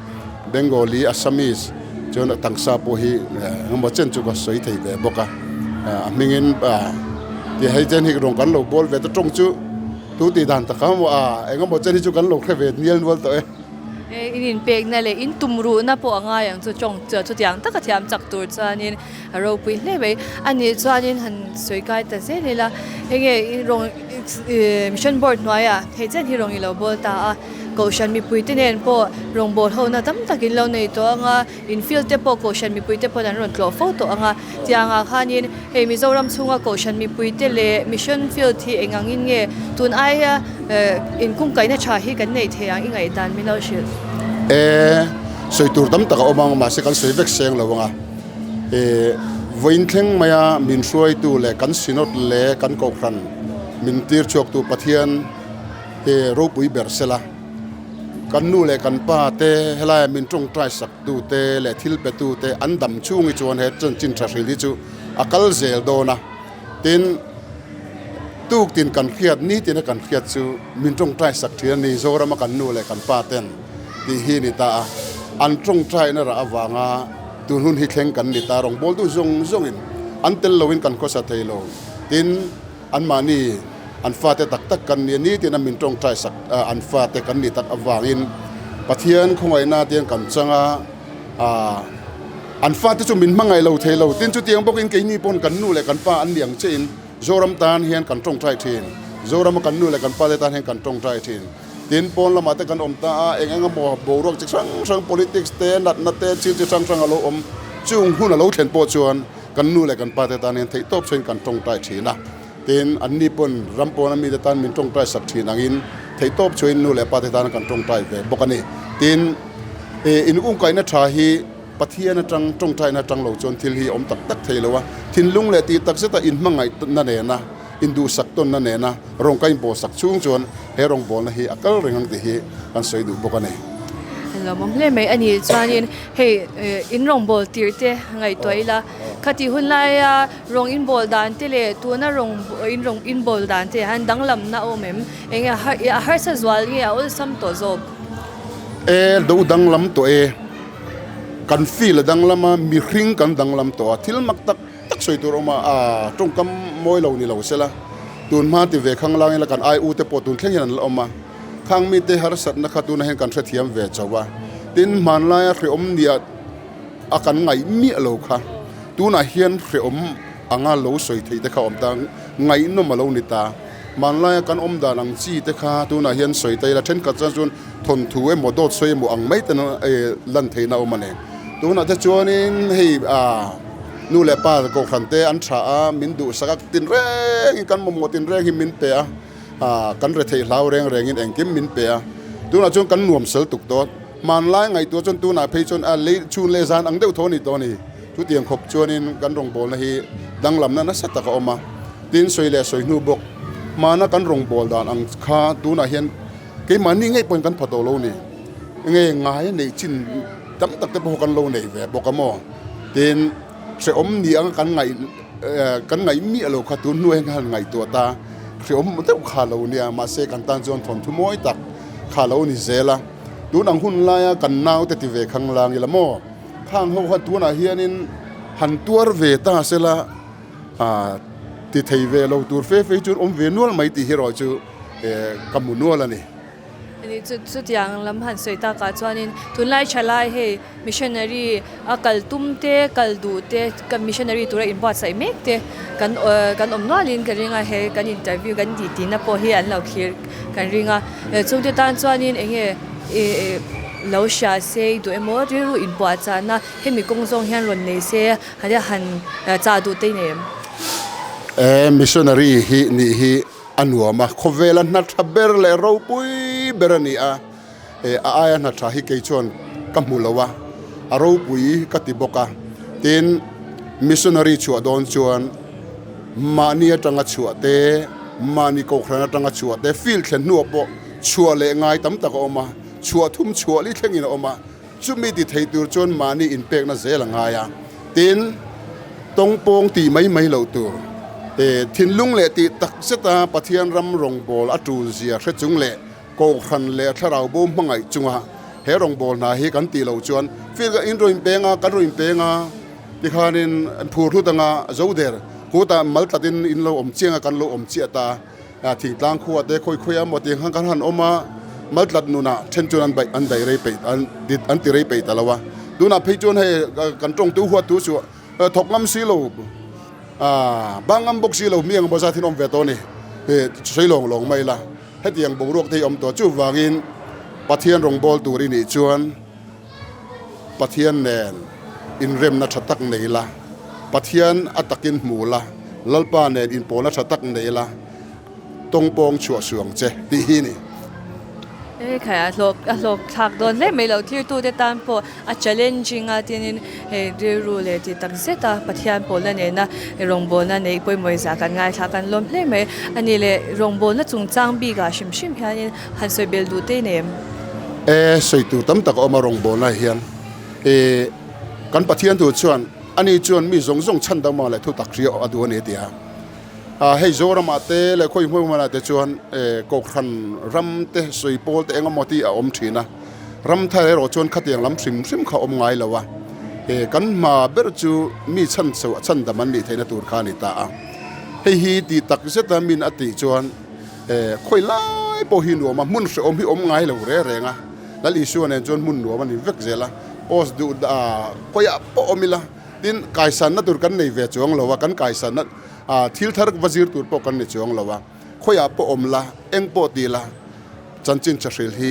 Bengali, Assamese chuan tangsa pawh hi engemaw chen chu ka sawi thei ve bawk a. A hmingin ti hei chen hi rawng kan lo bawl ve ta tawng chu tu tih dan tak ang a engemaw chen hi chu kan lo hre ve nial nual tawh e. In inpekna leh in tumruhna pawh a ngai ang chu tawng chutiang taka thiam chak tur chuanin a ropui hle mai. A nih chuanin han sawi kai ta zel ila enge rawng Mission Board hnuaiah hei chen hi rawng i lo bawl ta a, Kohhran mipuite nen pawh rawngbâwl hona tam tak in lo nei tawh ang a, infield te pawh Kohhran mipuite pawhin an rawn tlawh fo tawh ang a. Tiangah khanin hei Mizoram chhunga Kohhran mipuite leh Mission Field hi eng angin nge tun aia inkungkaihna tha hi kan neih theih ang i ngaihdan min lo hrilh. E, sawi tur tam tak a awm ang, mahse kan sawi vek seng lo ang a. E, vawiin thleng maia min hruaitu leh kan Synod leh kan Kohhran min tir chhuaktu Pathian, He ropui ber sela, kan nu leh kan pa te helaia min tawngtai sak tu te leh thil pe tu te an dam chhung hi chuan he chanchin tha hril hi chu a kal zel dawn a. Tin, tuk tin kan hriat, nitin a kan hriat chu min tawngtai sak thin a ni, Zorama kan nu leh kan pa ten tih hi a ni ta a. An tawngtaina rah avanga tun hun hi thleng kan ni ta, rawngbawltu zawng zawngin an tel loin kan khawsa thei lo. Tin, Anmahni an fate tak tak kan ni a ni tiin a min tawngtai sak an fate kan nih tak avangin Pathian khawngaihna tiang kan chang a, an fate chu min hmangaih lo thei lo. Tin chutiang bawkin keini pawn kan nu leh kan pa an ni ang chiahin Zoram tan hian kan tawngtai thin. Zorama kan nu leh kan pate tan hian kan tawngtai thin. Tin pawn lamah te kan awm ta a, eng eng emaw boruak chi hrang hrang politics te, natna te, thil chi hrang hrang a lo awm. Chung hun a lo thlen pawh chuan Kan nu leh kan pate tan hian theihtawp chhuain kan tawngtai thin a, tin anni pawn ram pawna mite tan min tawngtai sak thin angin theihtawp chhuain nu leh pate tan kan tawngtai ve bawk a ni. Tin, in ungkaihna tha hi Pathian atang tawngtaina atang lo chuan thil hi a awm tak tak thei lo a, thinlung leh tih tak zeta inhmangaihna nena induhsak tawnna nena rawng ka inbawlsak chhung chuan he rawngbawlna hi a kal reng ang tih hi kan sawi duh bawk a ni. Lawmawm hle mai a ni. Chuanin hei in rawngbâwl tir te ngaihtuah ila, khati hun laia rawng inbawl dan te leh tuna rawng in rawng inbawl dan te hian danglamna a awm em? Eng nge a harsa zual nge a awlsam tawh zawk? E, do danglam tawh e. Kan feel a danglam a, mihring kan danglam tawh a, thil mak tak tak sawi tur a awm a, aa tawngkam mawi lo ni lo sela, tun hma ti ve khang lang ila kan ai u te pawh tun thleng hian an la awm a, khang mite harsatna kha tunah hian kan hrethiam ve chauh a, tin hmanlaia hrehawm nia a kan ngaih miah lo kha tunah hian hrehawm anga lo sawi theih te kha a awm ta, ngaihnawm a lo ni ta, hmanlaia kan awm dan ang chi te kha tunah hian sawi ta ila thenkhat chuan chuan thawnthu emaw dawt sawi emaw ang mai ten lan theihna a awm a ni, tunah te chuanin hei aa. Nu leh pa kohhran te an tha a, min duhsak a, tin rengin kan mamawh tin reng hi min pe a, kan retheih hlau reng rengin engkim min pe a. Tunah chuan kan nuam sel tuk tawh. Hmanlai ngaihtuah chuan tunah phei chuan a lei chhun leh zan ang deuh tho a ni tawh a ni. Chutiang khawp chuanin kan rawngbawlna hi danglamna nasa tak a awm a. Tin, sawi leh sawi hnu bawk hmana kan rawngbâwl dan ang kha tunah hian keimahni ngei pawhin kan pha tawh lo a ni. Nge ngai neih chin tam tak te pawh kan lo nei ve bawk a maw? Tin, hrehawm ni anga kan ngaih kan ngaih miah lo kha tun hnuai hian ka han ngaihtuah ta, hrehawm deuh kha lo nia, mahse kan tan chuan thawnthu mawi tak kha lo ni zel a. Tun ang hun laia kan naute ti ve khang lang ila maw? Khang ho kha tunah hianin han tuar ve ta sela ti thei ve lo tur fe fe chuan awm ve nual mai tih hi erawh chu ka hmu nual a ni. Chutiang lam han sawi takah chuanin tunlai thalai hei missionary a kal tum te kal duh te kan missionary tura inbuatsaih mek te kan kan awm nualin ka ring a he kan interview kan tih tihna pawh hi an lo thlir kan ring a chungte tan chuanin eng nge ih lo hria se i duh emaw rilru inpuahchahna hemi kawng zawng hian rawn nei se han chah duh te i nei em? Missionary hi nih hi. A nuam a, khawvela hna tha ber leh ropui ber a ni a, a aia hna tha hi kei chuan ka hmu lo a, a ropui ka ti bawk a. Tin, missionary chhuah dawn chuan mahni atanga chhuah te, mahni kohhran atanga chhuah te, field thlen hnuah pawh chhuah leh ngai tam tak a awm a, chhuah thum chhuah li thlengin a awm a. Chumi ti thei tur chuan mahni inpekna zel a ngai a, tin, tawngpawng tih mai mai loh tur. Thinlung leh tih tak zeta Pathian ram rawngbâwl a ṭul zia hre chung leh Kohhran leh thlarau bo hmangaih chunga he rawngbâwl hna hi kan tih loh chuan field in rawn inpeng a, kan rawn inpeng a tikhanin phur hlut anga zo der kutah mal tlatin in lo awm chiang a, kan lo awm chiah ta a, thingtlang khuah te khawi khawi a maw tih ang khan kan han awm a, mal tlat nunah then chuan an baih an daih rei peih an an ti rei peih ta lo a, tunah phei chuan hei kan tawngtu huattu chu thawk ngam si lo. Aaa bang ngam bawk si lo mi ang bazaar thin awm ve tawh a ni he sawi lawng lawng mai ila hetiang boruak te hi awm tawh chuvangin Pathian rawngbâwl tur i nih chuan Pathian nen inremna tha tak nei la Pathian a takin hmu la Lalpa nen inpawlna tha tak nei la tawngpawng chhuah suang che tih hi a ni. He khai a hlawk a hlawk thlak dawn hle mai lo thirtute tan pawh a challenging a tinin hei rilru leh tih tak zet a Pathian pawlna nena rawngbawlna neih pawimawih zah kan ngaithla kan lawm hle mai a ni le rawngbawlna chungchang bikah hrim hrim hianin han sawi bel duh te nei em? E sawi tur tam tak a awm a rawngbawlna hian e kan Pathian tur chuan ani chuan mi zawng zawng chhan dang mah leh thu tak hria a duh a ni a ti a. Hei Zoramah te leh khawi hmuh hmunah te chuan Kohhran ram te sawi pawl te engemaw tih a awm thin a, ram thar erawh chuan khatiang lam hrim hrim kha a awm ngai lo a, kan hma ber chu mi chhan chho a chhan dam an nih theihna tur kha a ni ta a, hei hi tih tak zeta min a tih chuan khawi lai pawh hi nuam a, hmun hrehawm hi awm ngai lo reng reng a, Lal Isua nen chuan hmun nuam a ni vek zel a, post duh khawiah pawh awm ila. Tin, kaisanna tur kan nei ve chuang lo a, kan kaisanna thil thar va zir tur pawh kan ni chuang lo a, khawiah pawh awm la, eng pawh ti la, chanchin chahril hi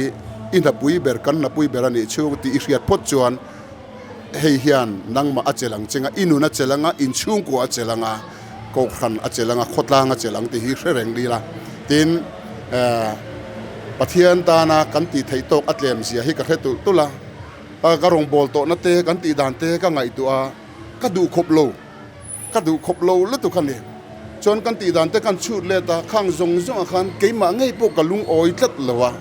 i hnapui ber, kan hnapui ber a nih chhung tih i hriat phawt chuan hei hian nangmah a chelh ang cheng a, i nun a chelh ang a, inchhungkua a chelh ang a, kohhran a chelh ang a, khawtlang a chelh ang tih hi hre reng ni la. Tin, Pathian tana kan tih theih tawk a tlem zia hi ka hre tulh tulh a. Ka rawngbâwl tawhna te, kan tih dan te ka ngaihtuah a, ka duh khawp lo, ka duh khawp lo lutuk a ni. Chuan kan tih dan te kan chhut let a, khang zawng zawngah khan keimah ngei pawh ka lungawi tlat lo a.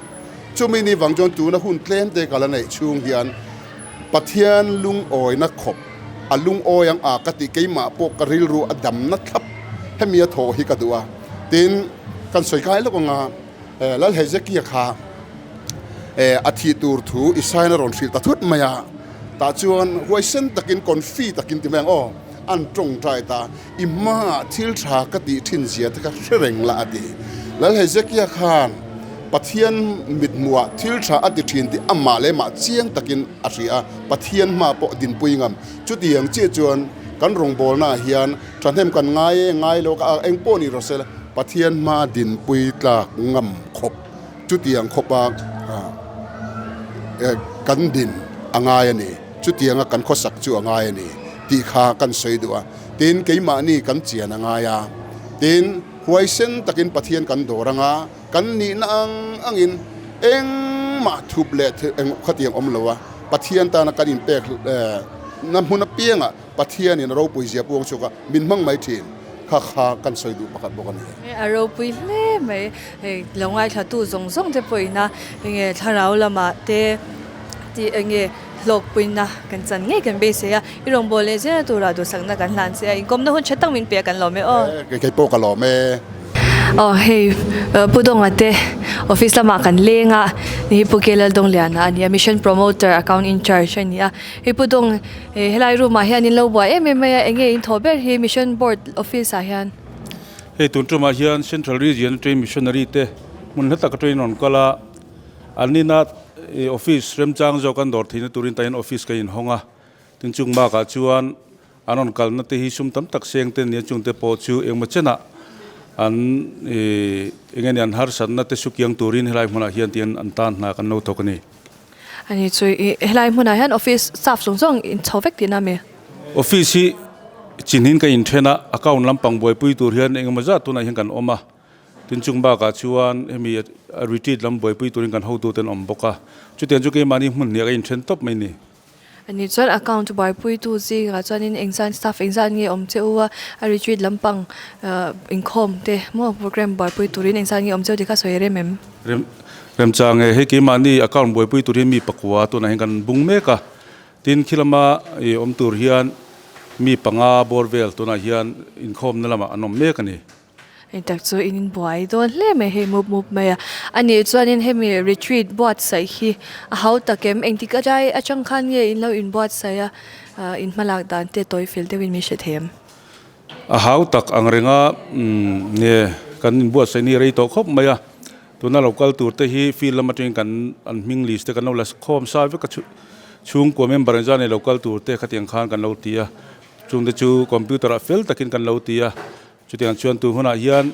Chumi ni vang chuan tuna hun tlem te ka la neih chhung hian Pathian lungawina khawp, a lungawi ang a ka tih keimah pawh ka rilru a damna thlap hemi a thawh hi ka duh a. Tin, kan sawi kai lawk ang a. Lal Hezekia kha a thih tur thu Isaiah a rawn hrilh ta thut mai a, tah chuan huaisen takin confi takin ti mai ang aw, an tawngtai ta, I hmaah thil tha ka tih thin zia te kha hre reng la a ti. Lal Hezekia khan Pathian mithmuhah thil tha a ti thin tih amah leh mah chiang takin a hria a, Pathian hma pawh dinpui ngam. Chutiang chiah chuan kan rawngbawlnaah hian thahnem kan ngai e, ngai lo ka eng pawh ni rawh se la, Pathian hma dinpui tlak ngam khawp chutiang khawpa kan din a ngai a ni, chutianga kan khawsak chu a ngai a ni tih kha kan sawi duh a. Tin, keimahni kan chian a ngai a, tin, huaisen takin Pathian kan dawr anga kan nihna ang angin engmah thup leh eng khatiang awm lo a, Pathian tana kan inpek na hmun apiangah Pathianin a ropui zia puang chhuak a, min hmang mai thin kha kha kan sawi duh pakhat bawk a ni. A ropui hle mai, hei lo ngaithlatu zawng zawng te pawhin a enge thlarau lamah te tih enge hlawkpuina kan chan ngei kan beisei a, i rawngbâwl leh zela turah duhsakna kan hlan che a, inkawmna hun tha tak min pe a kan lawm e aw. Kei pawh ka lawm e. Aw hei Pu Dawnga te office lamah kan leng a, ni hi Pu K Laldawngliana a ni a, Mission Promoter Account in Charge a ni a, hei Pu Dawng He helai room ah hian in lo buai em em mai a, enge in thawh ber hi Mission Board office ah hian? Hei tun tumah hian Central Region atangin Missionary te hmun hla tak atangin rawn kal a, an nina office remchang zawk an dawr theihna turin tah hian office ka inhawng a, tin chung bakah chuan an rawn kalna te hi sum tam tak seng te nia chungte pawh chu engmaw chenah an eng nge an harsatna te sukiang turin helai hmunah hian tihian an tan hna kan lo thawk a ni. Ani chu i helai hmunah hian office staff zawng zawng in chho vek tihna ami? Office hi chinhin ka inthen a, account lampang buaipui tur hian engemaw zat tunah hian kan awm a, tin chung bakah chuan hemi retreat lam buaipui turin kan hotute an awm bawk a, chutiang chu keimahni hmun hniah ka inthen tawp mai ni. Ani chuan account buaipuitu zingah chuanin engzan staff engzan nge awm che u a, a retreat lampang inkhawm te maw program buaipui turin engzan nge awm che u tih kha sawi rem em? Rem remchang e, hei keimahni account buaipui tur hian mi pakua tunah hian kan bung mek a, tin khi lama ih awm tur hian mi panga bawr vel tunah hian inkhawmna lamah an awm mek a ni. Hei tak chu in inbuai dawn hle mai hei mup mup mai a a nih chuanin hemi retreat buatsaih hi a hau tak em engtik aṭai atang khan nge in lo inbuatsaih a ah in hmalak dan te tawi fel deuhin min hre thei em? A hau tak ang renga umm nge kan inbuatsaih ni rei tawh khawp mai a tuna lo kal tur te hi field lam atangin kan an hming list te kan lo la khawm sa vek a chhungkua member engzat nei lo kal tur te khatiang khan kan lo ti a chungte chu computer ah fel takin kan lo ti a. Chutiang chuan tun hunah hian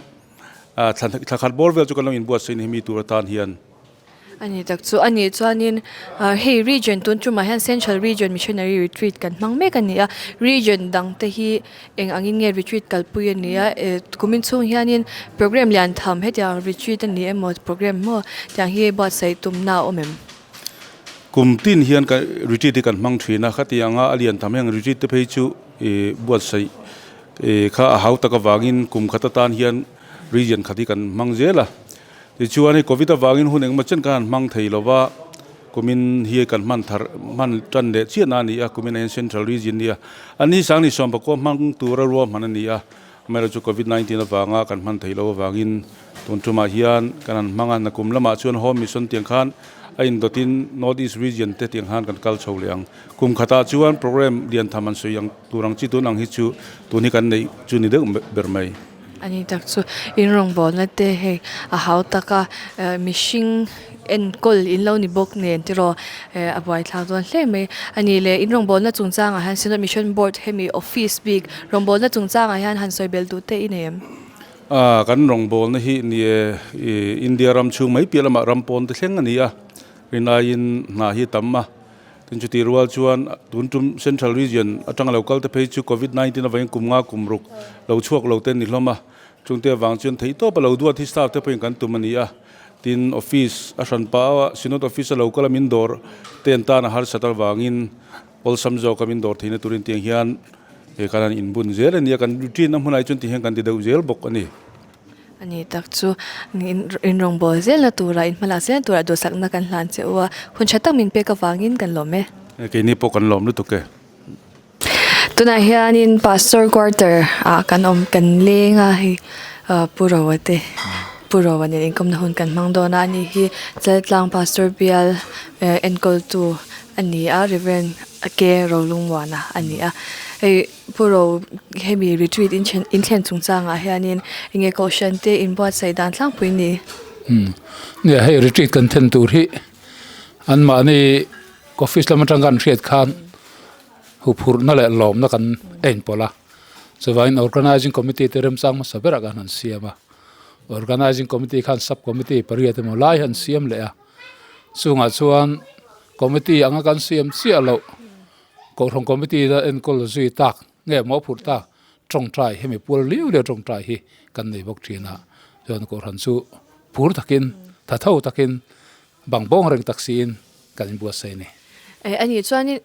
thla khat bawr vel chu kan lo inbuatsaih ni hemi tur atan hian. A ni tak chu a nih chuanin hei region tun tumah hian Central Region Missionary Retreat kan hmang mek a ni a, region dang te hi eng angin nge retreat kalpui a ni a, kumin chhung hianin programme lian tham hetiang retreat a ni emaw programme maw tiang hi buatsaih tumna a awm em? Kum tin hian ka retreat hi kan hmang thin a, khatianga a lian tham heng retreat te phei chu buatsaih kha a hau tak avangin kum khat atan hian region khat hi kan hmang zel a. Tichuan hei covid avangin hun engemaw chen khan an hmang thei lo va, kumin hi kan hman thar hman tan leh chiah na a ni a, kumin ah hian central region a ni a. An ni sang ni sawmpakua hmang tura ruahman a ni a, amaherawhchu chu covid 19 avanga kan hman thei lo avangin tun tumah hian kan han hmang a, nakum lamah chuan home mission tiang khan a indawtin north east region te tiang khan kan kal chho leh ang. Kum khatah chuan programme lian tham an sawi ang tur ang chi tun ang hi chu tun hi kan neih chu ni deuh ber mai. A ni tak chu in rawngbawlna te hei a hau tak a, mihring enkawl in lo ni bawk nen tiraw a buaithlak dawn hle mai. A ni le in rawngbawlna chungchangah hian Synod Mission Board hemi office bik rawngbawlna chungchangah hian han sawi belh duh te i nei em? A kan rawngbawlna hi ni e India ram chhung mai piah lamah ram pawn te thleng a ni a, rinaiin hna hi a tam a. Tin chutih rual chuan tun tum Central Region atanga lo kal te phei chu Covid 19 avangin kum nga kum ruk lo chhuak lo te an ni hlawm a, chungte avang chuan theihtawp a lo duat hi staff te pawhin kan tum a ni a. Tin office a hran pah a, Synod office a lo kal a min dawr te an tan a harsat avangin awlsam zawk a min dawr theihna turin tiang hian he kan han inbun zel a ni a, kan routine a hmunah hi chuan tihian kan ti deuh zel bawk a ni. A ni tak chu in rawngbâwl zelna tura in hmalak zelna tura duhsakna kan hlan che u a, hun tha tak min pek avangin kan lawm e. Keini pawh kan lawm lutuk e. Tunah hianin Pastor quarter ah kan awm kan leng a hei Pu Roa te Pu Roa nen inkawmna hun kan hmang dawn a, ani hi Chaltlang Pastor bial enkawltu a ni a, Reverend K Rolungmuana a ni a, hei. Pu Ro, hemi retreat in then in thlen chungchangah hianin enge kohhran te inbuatsaih dan tlangpui ni? Umm, nia hei retreat kan then tur hi anmahni office lam atang kan hriat khan huphurhna leh lawmna kan en pawlh a, chuvangin organizing committee te remchang hmasa berah khan an siam a, organizing committee khan sub committee pariat emaw lai han siam leh a, chungah chuan committee anga kan siam chiah loh. Kohhran Committee a enkawl zui tak nge maw phurh tak tawngtai hemi pual liau liau tawngtai hi kan nei bawk thin a, chuan Kohhran chu phur takin tha tho takin bang bawng reng tak siin kan inbuatsaih a ni. Eh a nih chuanin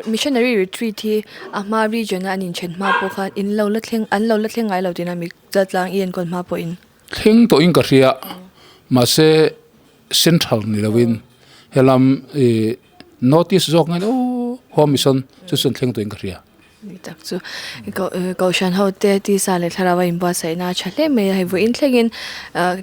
missionary retreat hi a hma region a an inthen hma pawh khan in lo la thleng an lo la thleng ngai lo tihna mi chaltlang i enkawl hma pawhin. Thleng tawhin ka hria mahse central ni lovin helam ih North East zawk nge aw Home Mission chu chuan thleng tuin ka hria. Ni tak chu Kohhran ho te tisa leh thlarau a inbuatsaihna a tha hle mai a, hei vawiin thlengin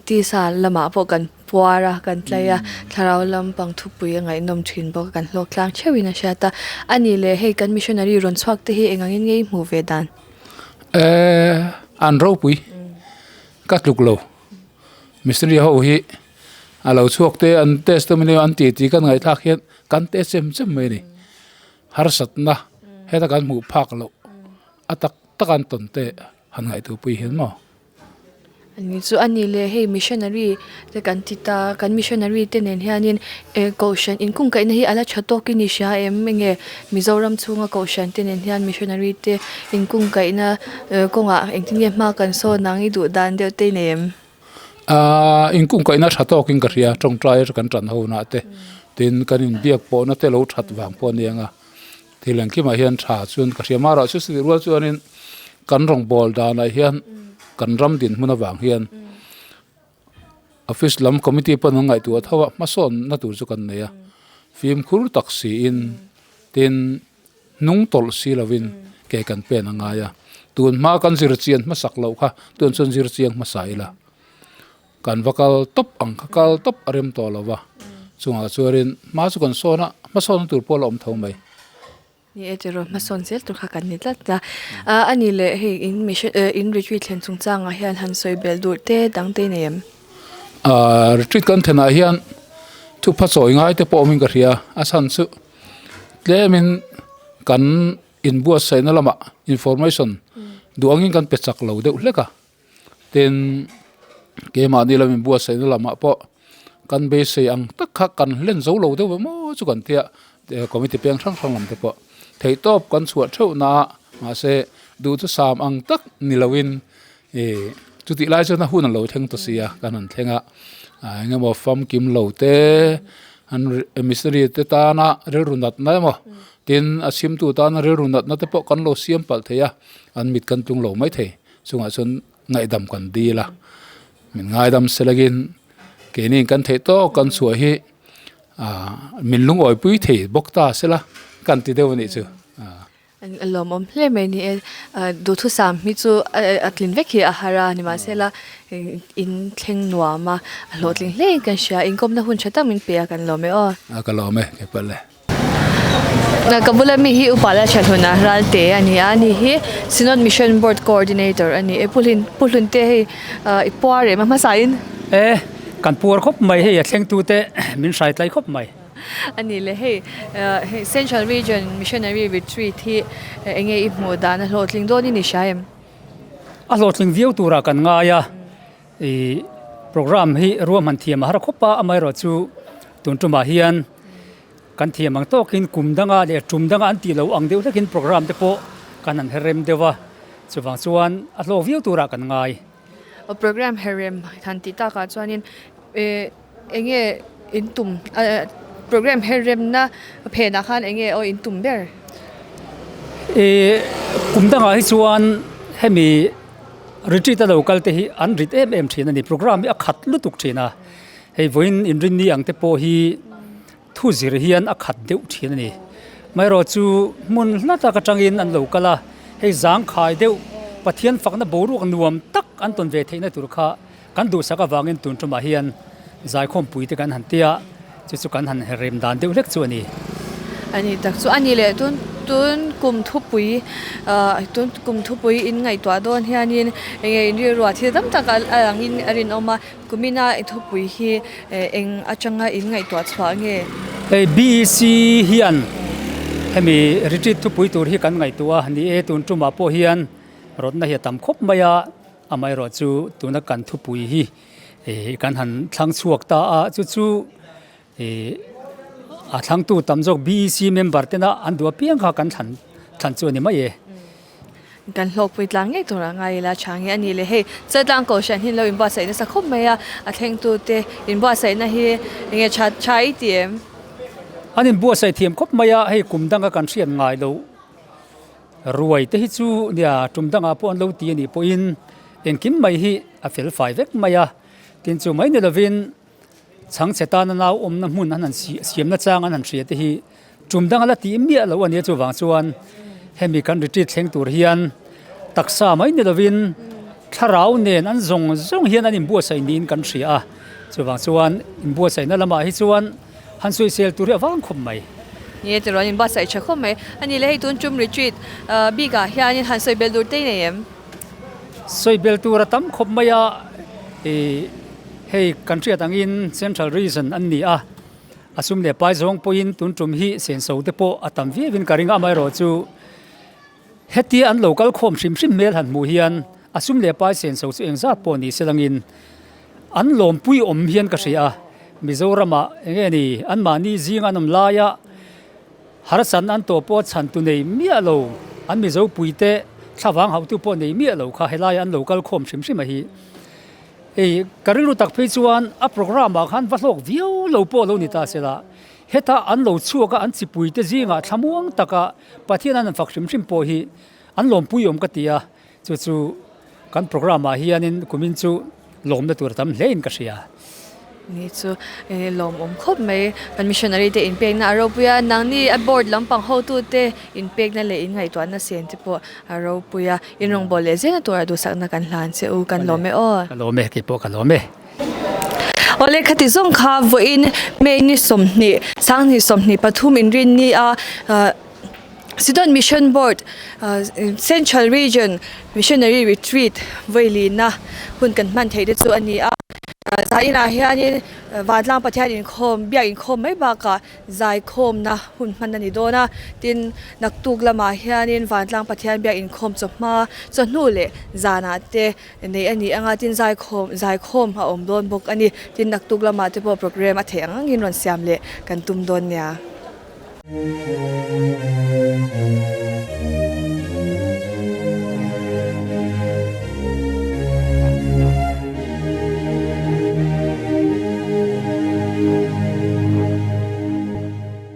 tisa lamah pawh kan puar a, kan tlai a, thlarau lampang thupui a ngaihnawm thin bawk a, kan hlawk tlang theuhin a hriat a. A nih leh hei kan missionary rawn chhuak te hi eng angin nge i hmuh ve dan? Eh, an ropui ka tluk lo. Missionary ho hi A lo chhuak te an testimony an tih tih kan ngaihthlak hian kan te chem chem mai a ni. Harsatna heta kan hmuh phak loh a tak tak an tawn te han ngaihtuahpui hian maw. Ani chu a ni le hei missionary te kan ti ta kan missionary te nen hianin eh kohhran inkungkaihna hi a la tha tawk in i hria em enge Mizoram chhunga kohhran te nen hian missionary te inkungkaihna kawngah engtin nge hma kan sawn ang i duh dan deuh te i nei em? Aaa inkungkaihna tha tawkin ka hria tawngtai kan tan ho nah te tin kan inbiak pawhna te lo that vang pawh a ni ang a thil engkimah hian tha chuan ka hria marawh chu chutih rual chuanin kan rawngbawl danah hian kan ram dinhmun avang hian office lam committee pawn an ngaihtuah tho a hmasawnna tur chu kan nei a fimkhur tak siin tin hnung tawlh si lovin ke kan pen a ngai a. Tun hma kan zir chian hmasak loh kha tun chuan zir chiang hmasa ila. Kan va kal tawp ang kha kal tawp a rem tawh lo va, chungah chuanin hma chu kan sawn a, hmasawnna tur pawh a la awm tho mai. Ni e tiraw hmasawn zel tur kha kan ni tlat a, a ni leh hei in mission in retreat thlen chungchangah hian han sawi belh duh te dang te nei em? Ahh retreat kan thlenah hian thupha chawi ngai te pawh awmin ka hria a chhan chu tlemin kan inbuatsaihna lamah information duh angin kan pe chak lo deuh hlek a. Tin, keimahni lam inbuatsaihna lamah pawh kan beisei ang tak kha kan hlen zo lo deuh emaw chu kan tia committee peng hrang hrang lam te pawh theihtawp kan chhuah theuh na a mahse duh chu sam ang tak ni loin ih chutih lai chuan a hun a lo thleng ta si a kan han thleng a ah eng emaw famkim lo te an missionary te tana rilru natna emaw tin a chhimtu tana rilru natna te pawh kan lo siam palh thei a an mit kan tlung lo maithei. Chungah chuan ngaihdam kan dil a, min ngaidam selangin keini kan theih tawk kan chhuah hi ah min lungawipui thei bawk ta sela kan ti deuh a nih chu. A lawmawm hle mai ni e, duhthusam hi chu a tlin vek hi a har a, nimahsela in thleng nuam a, a hlawhtling hle in kan hria, inkawmna hun tha tak min pe a kan lawm e aw. A ka lawm e, keipawh le. Ka bula mi hi upa la tha hlun a Ralte a ni a ani hi Synod Mission Board Coordinator a ni e Pu Hlin Pu Hlun te hei i puar em a hmasa in. E kan puar khawp mai hei a thleng tu te min hrai tlai khawp mai. A ni le hei hei Central Region Missionary Retreat hi enge i hmuh dan a hlawhtling dawn in i hria em? A hlawhtling viau turah kan ngai a i program hi ruahman thiam a har khawp a amaherawhchu tun tumah hian Kan thiam ang tawkin kum danga leh tum danga an tih loh ang deuh hlekin program te pawh kan han herrem deuh a, chuvang chuan a hlawk viau turah kan ngai. Program herrem han tih takah chuanin eh enge in tum program herremna phenah khan enge aw in tum ber? Eh kum dangah hi chuan hemi retreat a lo kal te hi an rit em em thin a ni, program hi a khat lutuk thin a, hei vawiin inrinni ang te pawh hi Thu zir hian a khat deuh thin a ni. Amaherawh chu hmun hla tak atangin an lo kal a, hei zangkhai deuh Pathian fakna boruak nuam tak an tawn ve theihna tur kha kan duhsak avangin tun tumah hian zaikhawmpui te kan han tia, chu chu kan han rem dan deuh hlek chu a ni. A ni tak chu a ni leh tun tun kum thupui ah tun kum thupui in ngaihtuah dawn hianin enge inrilruah thil tam tak a langin a rinawm a. Kumina i thupui hi eng atanga in ngaihtuah chhuah nge? Hei BEC hian hemi retreat thupui tur hi kan ngaihtuah a ni e, tun tumah pawh hian rawtna hi a tam khawp mai a, amaherawh chu tuna kan thupui hi kan han thlang chhuak ta a, chu chu a thlangtu tam zawk BEC member tena an duh apiang kha kan thlan thlan chu a ni mai e. Kan hlawkpui tlang ngei tur a ngai ila tha nge a ni le hei Chaltlang Kohhran hi an lo inbuatsaih nasa khawp mai a, a thlengtute inbuatsaihna hi enge tha tha i ti em? An inbuatsaih thiam khawp mai a, hei kum danga kan hriat ngai loh ruai te hi chu nia tum dangah pawh an lo ti a nih pawhin engkim mai hi a fel fai vek mai a, tin chu mai ni lovin Chhangchhe tana nau awmna hmun an han siamna chang an han hria te hi tum dang a la tih miah loh a nia chuvang chuan hemi kan retreat thleng tur hian taksa mai ni lovin thlarau nen an zawng zawng hian an inbuatsaih niin kan hria a chuvang chuan inbuatsaihna lamah hi chuan han sawisel tur hi a vang khawp mai. Ni e tiraw an inbuatsaih tha khawp mai a ni le hei tun tum retreat bikah hianin han sawi bel tur te i nei em? Sawi bel tur a tam khawp mai a ih hei kan hriat angin central region an ni a a sum leh pai zawng pawhin tun tum hi senso te pawh a tam viau in ka ring a amaherawh chu hetia an lo kal khawm hrim hrim hmel han hmuh hian a sum leh pai senso chu engzat pawh ni se langin an lawmpui awm hian ka hria a Mizoramah eng nge ni anmahni zing an awm laia. Harsan an tawh pawh chhan tu nei miah lo, an Mizo puite thlavang hauhtu pawh nei miah lo kha helai an lo kal khawm hrim hrim a hi. Hei ka rilru tak phei chuan a programme ah khan va hlawk viau lo pawh lo ni ta se la, heta an lo chhuak a an chipuite zingah thlamuang taka Pathian an han fak hrim hrim pawh hi an lawmpui awm ka ti a, chu chu kan programme ah hianin kumin chu lawmna tur tam hlein ka hria. Ni chu e lawmawm khawp mai. Kan missionary te inpekna a ropui a, nangni a board lampang hotute inpekna leh inngaihtuahna sen te pawh a ropui a, in rawngbâwl leh zêlna tura duhsakna kan hlan che u, kan lawm e aw. Ka lawm e, keipawh ka lawm e. Awle khati zawng kha vawiin May ni 20, 2023 inrinni a Sidon Mission Board Central Region Missionary Retreat vawilina hun kan hman theih te chu a ni a. Zainah hianin Vantlang Pathian inkhawm, biak inkhawm mai bakah zaikhawmna hun hman a ni dawn a. Tin, naktuk lamah hianin Vantlang Pathian biak inkhawm chawhma, chawhnu leh zanah te neih a ni ang a, tin zaikhawm, zaikhawm a awm dawn bawk a ni. Tin, naktuk lamah te pawh programme a theih ang angin rawn siam leh kan tum dawn nia.